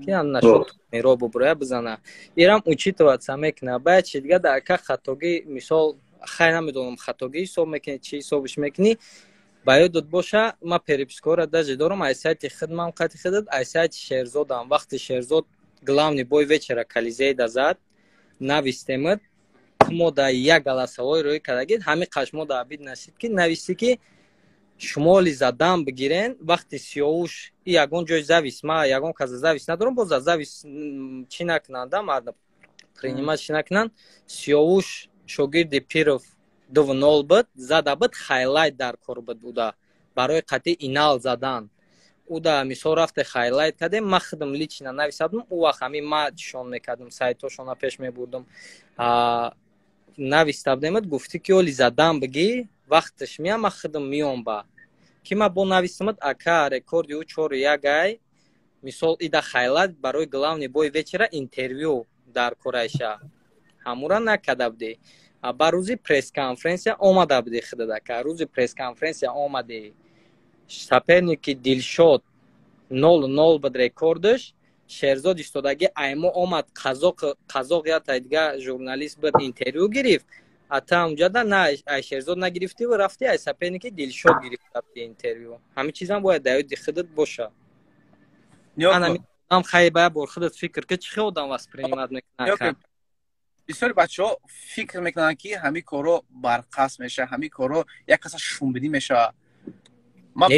ки ам нашуд миро бубурая бизана, ирам учитываться мекуна. Баъд чи дига дар ака хатогӣ, мисол, хай, намедонам, хатогӣ ҳисоб мекунӣ, чӣ ҳисобиш мекунӣ, ба ёдот боша, ма перепискора даже дорам, ай сайти хидмам қати хидат, ай сайти Шерзодам. Вақти Шерзод главный бой вечера Кализейда зад, навистемад, мо да як голосовой рӯй кардагид, ҳами қашмо да абид насид, ки навистӣ, ки шумоли задан бигирен. Вақти Сиёвуш и ягон ҷой завис, ма ягон каза завис надорам, боз за завис чӣ накунанда, принимать чӣ накунанд. Сиёвуш шогирди Пиров 2-0 буд, зада буд, хайлайт дар кор буд буда барои қатъи инал задан. Уда мисол рафте хайлайт кардем, ма худам лично нависадам. Ӯ вақт ҳамин ма чишон мекардам, сайтҳошона пеш мебурдам, нависта будемад, гуфтӣ, ки оли задан бигӣ, вақташ меям, ма худам миём. Ба ки ма бо нависамад, ака, рекорди ӯ 4-1 ай. Мисол, ида хайлайт барои главный бой вечера интервю дар корайша ҳамура накарда будӣ. Ба рӯзи пресс-конференсия омада будӣ худат, ака, рӯзи пресс-конференсия омадӣ, соперники Дилшод 0-0 буд рекордаш. Шерзод истодагӣ, аймо омад, қазоқ, қазоқ ята дига журналист буд, интервю гирифт. А та унҷада на ай Шерзод нагирифтиву рафти ай соперники Дилшод гирифта интервю. Ҳамин чизам бояд дар ёди худат боша. Ам хай, ба бор худат фикр ки чӣ хел одам воспринимать мекунад. Бисёри бачаҳо фикр мекунанд, ки ҳамин корро барқасд мешавад, ҳамин корро як каса шумбинӣ мешавад. Ман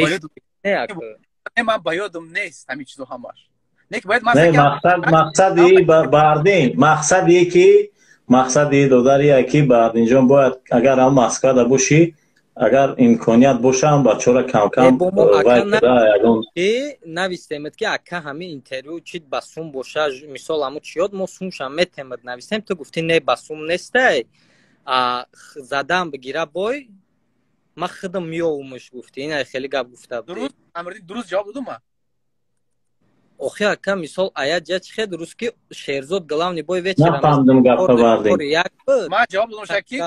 ба ёдам нест ҳамин чизо ҳамаш. Мақсади бардин, мақсаде ки, мақсади додарие ки бардинҷон бояд, агар ҳам Москвада бошӣ, агар имконият бошам, бачаҳоро камкам. Навистемед, ки ака, ҳамин интервю чит ба сум боша, мисол, ҳаму чиёд мо сумшам метемед, навистем, ту гуфтӣ: «Не, ба сум нестай, задан бигира бой, ма худам меёвумш», гуфтӣ. Ина хеле гап гуфта. Дуруст, Амридин, дуруст ҷавоб додум ма? Охи, ака, мисол, ая ҷа чи хел дуруст, ки Шерзод главный бой вечера Нафаҳмидам гапа, бардин. Ма ҷавоб додам, ки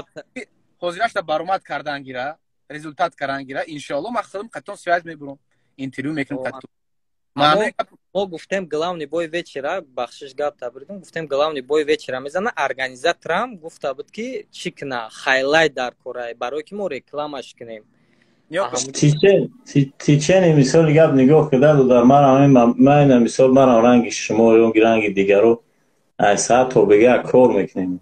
ҳозирашта баромад кардан гира, результат кардан гира, иншоалло, ман худам қатон связь мебурам, интервю мекунам қатон. Мо гуфтем главный бой вечера, бахшиш, гап табридим, гуфтем главный бой вечера мезана. Организаторам гуфта буд, ки чӣ кина, хайлайт дар корай, барое ки мо рекламаш кунем. Тичени, мисоли гап, нигоҳ кида, додар, манам мисол, манам ранги шумо ё ранги дигаро ай саат то бега кор мекунем,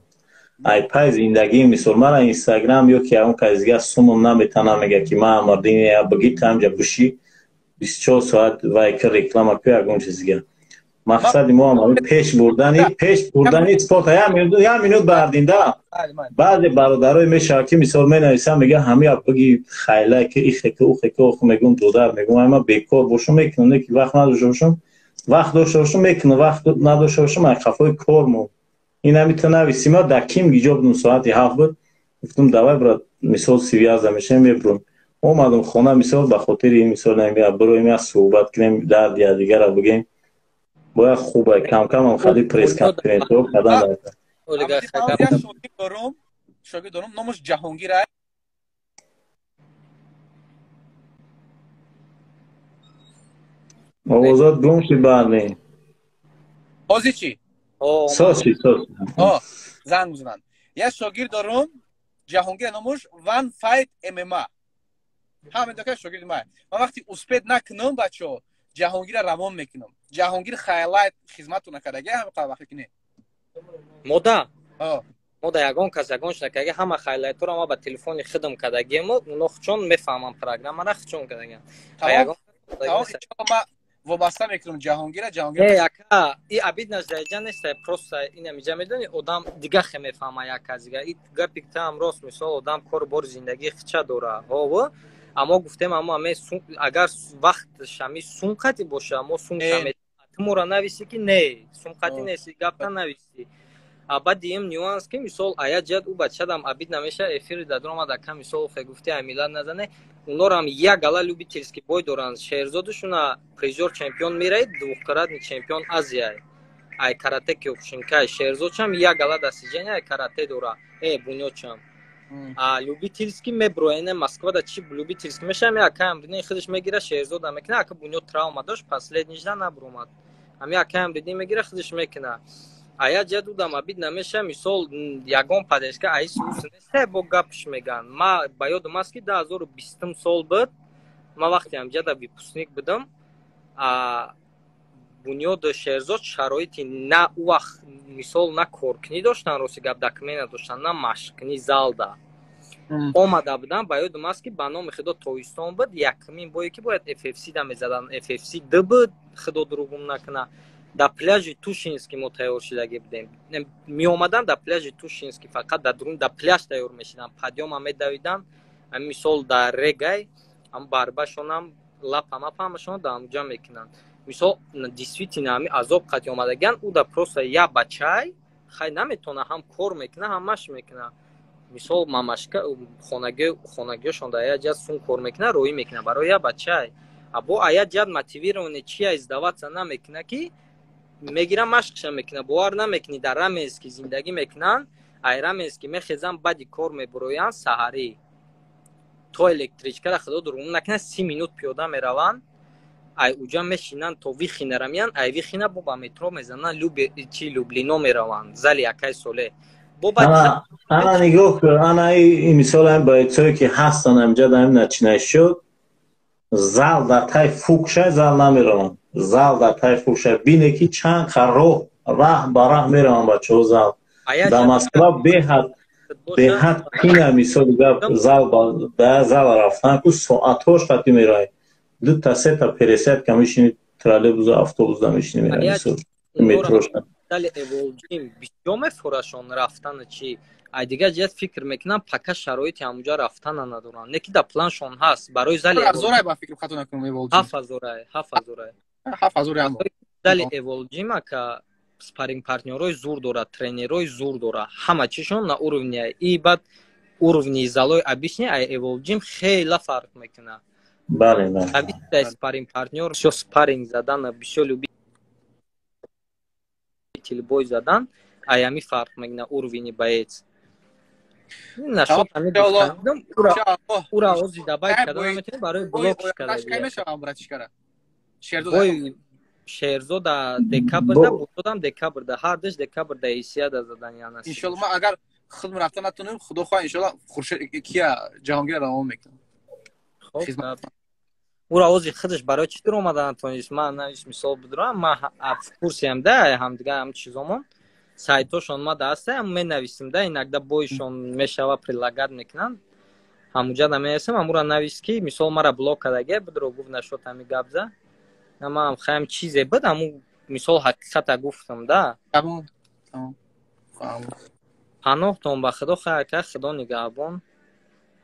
ай пай зиндагӣ. Мисол, мара Инстаграм ё ки ягон кас дига сумум наметана, мега, ки ма Амардин я бигӣ, тамҷа бушӣ 24 соат вай ки реклама ку, ягон чиз дига. Мақсади мо ҳам пеш бурдани спорта. Як минут, бардин да. Баъзе бародарое мешавад, ки мисол менависам, мега: «Ҳамия биги хайла ки ихе ки ухе ки ох». Мегум: «Додар», мегум, ай ма бекор бошум, мекунам, не ки вақт надошта бошум. Вақт дошта бошум, мекунам, вақт надошта бошум, ай қафои кор мо. Ин ҳами ту нависима, дар ким гиҷо будум, соати 7 буд, гуфтум: «Давай, брат, мисол, связь мешавем, мебурам». Омадам хона, мисол, ба хотири мисол бироем, як суҳбат кунем, дарди якдигарро бигем. Бояд хубе, камкамам хали пресс-конференсиҳо кардан. Шогирд дорум, номаш Ҷаҳонгир. Овозот гум шид, барни. Ҳозир чӣ? Соз шид, соз. Занг мезананд. Як шогирд дорум, Ҷаҳонгир номаш, One Fight ММА. Ҳама дака шогирди ман. Ман вақти успеть накунам, бачаҳо, Ҷаҳонгира равон мекунам. Ҷаҳонгир хайлайт хизмату накардаги ҳама вақте ки не. Мода. Мо да ягон кас ягон шунакаги, ҳама хайлайтҳоро ма ба телефони худам кардагиему, оно хучон мефаҳмам программара, хучон кардагиам. Ма вобаста мекунам Ҷаҳонгира, Ҷаҳонгир. Не, ака, и обидно даиҷа неста, просто инамиҷа медони, одам дига хе мефаҳма як кас дига. И гапи таам рост, мисол, одам кору бори зиндагии хича дора, ҳово. Амо гуфтем, амо аме, агар вақтш ами сумқати боша, мо сумка тумора нависи, ки не, сумқати нест, гапта нависи. А баъд дием нюанс, ки мисол, ая ҷиҳат ӯ бачадам обид намеша, эфири дадур омад, ака, мисол, хе гуфти, ай миллат назане, унорам як гала любительский бой доранд. Шерзодушуна призёр, чемпион мираид, двухкратный чемпион Азия ай карате кёкушинкай. Шерзодшам як гала достижения ай карате дора, Бунёдшам. А любительский меброене Москвада, чи любительский мешам, акаям рине худаш мегира, Шерзода мекуна. Ака Бунёд травма дошт, последний жда набуромад, ами акаям рине мегира, худаш мекуна. А я ҷиҳат удам обид намеша, мисол, ягон падешка аис ус неста, бо гапш меган. Ма ба ёдам аст, ки 2020-ум сол буд, ма вақте ҳамҷада выпускник будам, а Бунёду Шерзод шароити на ӯ вақт, мисол, на коркунӣ доштан, рости гап, документ надоштан, на машқкунӣ залда омада будам. Ба ёдам аст, ки ба номи худо, тобистон буд, якумин бое ки бояд FFC да мезадан, FFC д буд, худо дуругум накуна, дар пляжи Тушинский мо тайёр шудагӣ будем. Меомадам дар пляжи Тушинский, фақат дар дурун дар пляж тайёр мешидам, подъём а медавидам, ами мисол, дар регай ам барбашонам, лапамапа ҳамашон дар ҳамуҷа мекунанд. Мисол, действительно, ами азоб қати омадагиан. Ӯ да просто я бачай хай наметона, ҳам кор мекуна, ҳам машқ мекуна. Мисол, мамашка хонагиёшон дар як ҷиҳат сум кор мекуна, роҳӣ мекуна барои я бачай. А бо ая ҷиҳат мотивирование чия, сдаваться намекуна, ки мегира, машқша мекуна. Бовар намекунӣ, дар Раменский зиндагӣ мекунанд, ай Раменский мехезан, баъди кор мебуроянд, саҳарӣ то электричка ра, худо дурӯғ накунад, 30 минут пиёда мераванд, ай уҷа мешинанд, то Вихина рамиянд, ай Вихина бо ба метро мезананд, чи Люблино мераванд, зали акай Соле. Ана нигоҳ кун, ана и мисол, ам бойцое ки ҳастанд амҷа, даим начинай шуд, зал дар тай фукшай, зал намераванд, зал дар тай фукшай. Бине, ки чанд роҳ, раҳ ба раҳ мераванд бачаҳо зал. Дар Москва беҳад беҳад қина, мисоли гап, зал ба зал рафтан ку соатҳош қати меравӣ, дута сета пересадка мешини, троллейбуза, автобусда мешини, меравӣ, мисол, метроша. Зали Эволҷим бисёр мефурашон рафтана чи. Ай дигар ҷиҳат фикр мекунам, пока шароити ҳамуҷа рафтана надоранд, не ки дар планшон ҳаст барои зали. 7000-ай, 7000-ай. Зали Эволҷим, ака, спарринг партнёрҳои зур дорад, тренерҳои зур дорад, ҳама чишон на уровне. И баъд уровни залои обычный ай Эволҷим хела фарқ мекунад. Бале. Спарринг партнёр бисёр, спарринг задан бисёр, любитель бой задан, аями фарқ мекунад уровни боец. Нашод, ура ози дабай карда наметавонем барои блок. Бой Шерзода декабрда, Бунёдам декабрда, ҳардаш декабрда исияда задани. Иншолло, ма агар худм рафта натонем, худо хоҳ, иншолло, Хуршед кия Ҷаҳонгир равон мекунам. Ура ози худаш барои чӣ дур омада натонист, ман навис, мисол, бидурам, ман в курсе ям да, ҳамдига ҳам чизомон, сайтошон ма даста менависим да, иногда бойшон мешава, предлагать мекунанд, ҳамуҷада менависам. Ҳамура навис, ки мисол, мара блок кардаге бидро, гуфт, нашод ҳами гап за, ман хаям чизе буд, ҳаму мисол, ҳақиқата гуфтам да. Паноҳтон ба худо, хайр, ка худо нигаҳбон.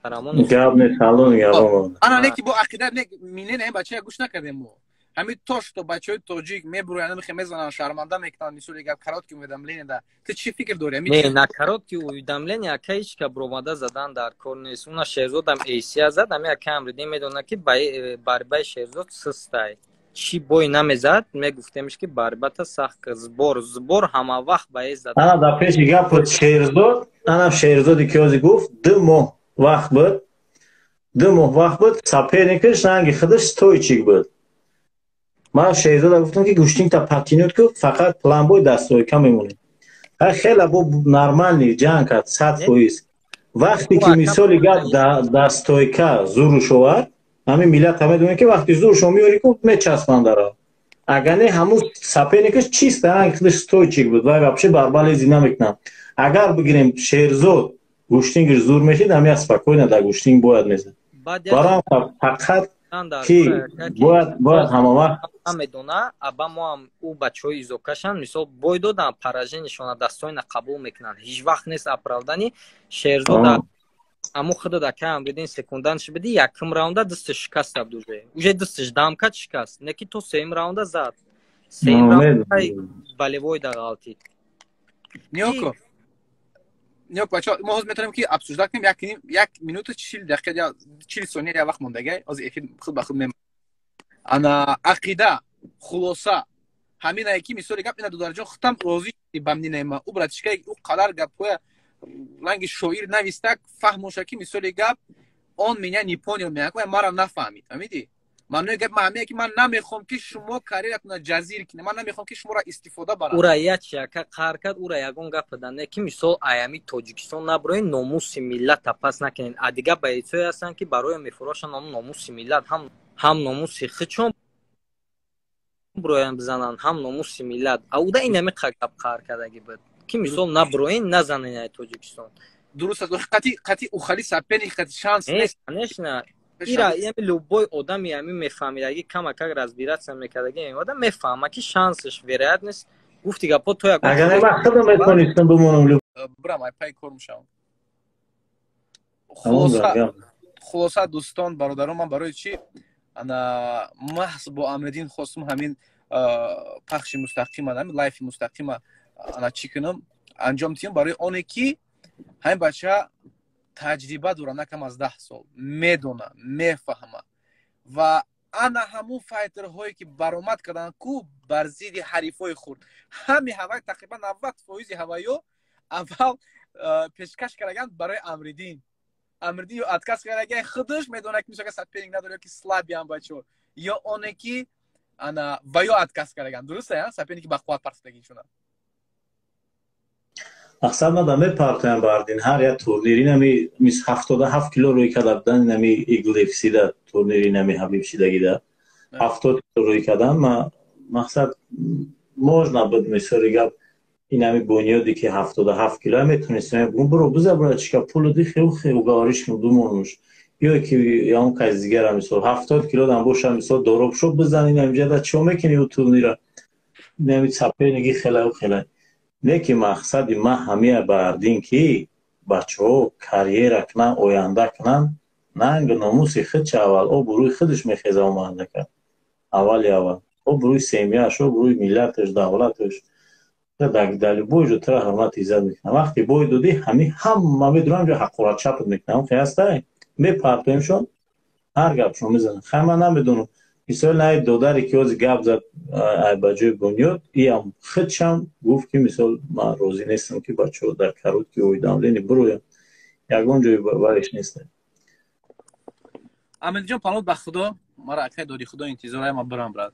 Гап нест, алло нигаҳбон. Ана не ки бо ақида не мине, не бачая гӯш накардем мо. Ҳами то что бачаҳои тоҷик мебуроянд, мехе мезананд, шарманда мекунанд, мисоли гап, короткий уведомление да ту чӣ фикр дорӣ? Не, на короткий уведомление, ака, ҳеч ка буромада задан дар кор нест. Уна Шерзодам эсия зад, ами ака Амридин медонад, ки борьба и Шерзод сустай, чӣ бой намезад, мегуфтемш, ки борьба та сахт, сбор, сбор ҳама вақт ба эс зад. Ана дар пеши гап Шерзод, ана Шерзоди ки ҳозир гуфт, 2 моҳ вақт буд, 2 моҳ вақт буд, соперник аш ранги худаш стойчик буд. Ман Шерзода гуфтам, ки гӯштингта подтянуть ку, фақат план бой дар стойка мемонем. Хеле бо нормальный ҷанг кард, 100%. Вақте ки, мисоли гап, дар стойка зуруш овард, ҳамин миллат ҳама медонад, ки вақти зурушо меёри ку, мечаспандара. Агар не, ҳамун соперник аш чиста ранги худаш стойчик буд, вай вообще борьба лези намекунад. Агар бигирем Шерзод гӯштингиш зур мешид, ҳамия спокойно дар гӯштинг бояд мезад. Барои фақат ки бояд ҳама вақт медона, аба мо ҳам ӯ бачаҳои изокашанд, мисол бой додан, поражение шона достойно қабул мекунанд. Ҳеҷ вақт нест оправдание. Шерзода аму худа да кай Амридин секундант ш биди, якум раунда дасташ шикаста буд, уже дасташ дам кард, шикаст, не ки то сеюм раунда зад, сеюм раунд болевой да ғалтид. Ниёко, ниёк, бачаҳо, мо ҳозир метавонем ки обсуждать кунем 1 минуту 40 дақиқа, 40 сония я вақт мондагай. Ҳозир эфир худ ба худ мем. Ана ақида, хулоса ҳаминае ки, мисоли гап, ина додарҷон, худтам розӣ ба мнение ма. Ӯ братишка, ӯ қадар гапҳоя ранги шоир навистак, фаҳмоша ки, мисоли гап, он меня не понял меяк, мара нафаҳмид. Фаҳмидӣ? Маънои гап ҳамие ки ман намехоҳам ки шумо карьератона ҷазир кунед, ман намехоҳам ки шуморо истифода барам. Ура ячи ака қаҳр кард, ура ягон гап дан не ки, мисол, аями Тоҷикистон наброен, номуси миллата пас накунед. А дигар бойц ое ҳастанд ки барои мефурӯшанд ҳам номуси миллат, ҳам номуси худшон броян бизананд, ҳам номуси миллат. А уда инами гап қаҳр кардагӣ буд ки, мисол, наброен, назанен ай Тоҷикистон. Дуруст аст, қати ухали соперник қати шанс нест. Конечно, ира ями любой одами ами мефаҳмидаги, камакак разбираться мекардаги одам мефаҳма ки шансаш, вероятность, гуфти гапо то як Агар ман худам метонистам бимонам. Бурам, ай пай кор мешавам. Хулоса, дӯстон, бародарон, ман барои чӣ ана маҳз бо Амриддин хостум ҳамин пахши мустақима, ҳамин лайфи мустақима ана чӣ кунам, анҷом диҳам, барои оне ки ҳамин бача таҷриба дора на кам аз 10 сол, медона, мефаҳма. Ва ана ҳамун файтер ҳое ки баромад карданд ку бар зидди ҳарифҳои хурд, ҳами ҳавай тақрибан 90 фоизи ҳавайё аввал пешкаш кардаганд барои Амриддин. Амриддин ё отказ кардаги, худаш медонад ки мисол соперник надорад, ё ки слабый ам бачаҳо, ё оне ки ана ва ё отказ кардаганд. Дуруста, соперник и бақувват партофтагишона. Мақсад мада мепартоям бардин ҳар як турнир, инами мис 77 кило рӯй карда будан, инами иглефсида турнири, инами ҳабиб шидагида 70 кило рӯй кардан. Ма мақсад можно буд, мисоли гап, инами бунёде ки 77 кило метонистем, буро биза, братишка, пулу ди, хел хел уговориш кун, бимонуш, ё ки ягон кас дигара, мисол, 70 кило дам боша, мисол, дороб шо бизан, инамиҷада чо мекунӣ ӯ турнира, инами соперник и хелаю хелай. Не ки мақсади ман ҳамия бардин ки бачаҳо карьера кунанд, оянда кунанд, нанг номуси худча аввал, обрӯи худаш мехеза оманда кард аввали аввал, обрӯи семья ш, обрӯи миллаташ, давлаташ. Дар любой ҷо тура ҳурмат, иззат мекунад. Вақте бой додӣ, ҳами ҳама медурам ҷо ҳақорат чапат мекунам, хе ҳастай, мепартоемшон, ҳар гапшон мезанам. Хай, ман намедонам, мисол, най додаре ки ҳозир гап зад ба ҷои Бунёд, иам худшам гуфт ки, мисол, ман розӣ нестам ки бачаҳо дар короткий уведомление бироям, ягон ҷои вариш нест. Амирҷон, паноҳ ба Худо, мара акай доди Худо интизорай, ман бирам, брат.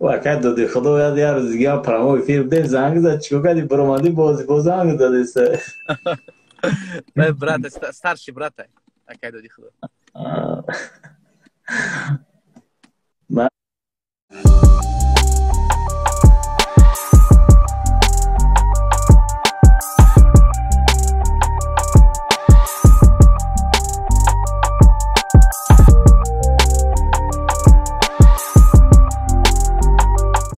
Акай доди Худо як рӯз дига прямой эфир будем, занг зад: «Чикор кардӣ, биромадӣ?» Боз занг задеса. Брат, старший брат акай доди Худо.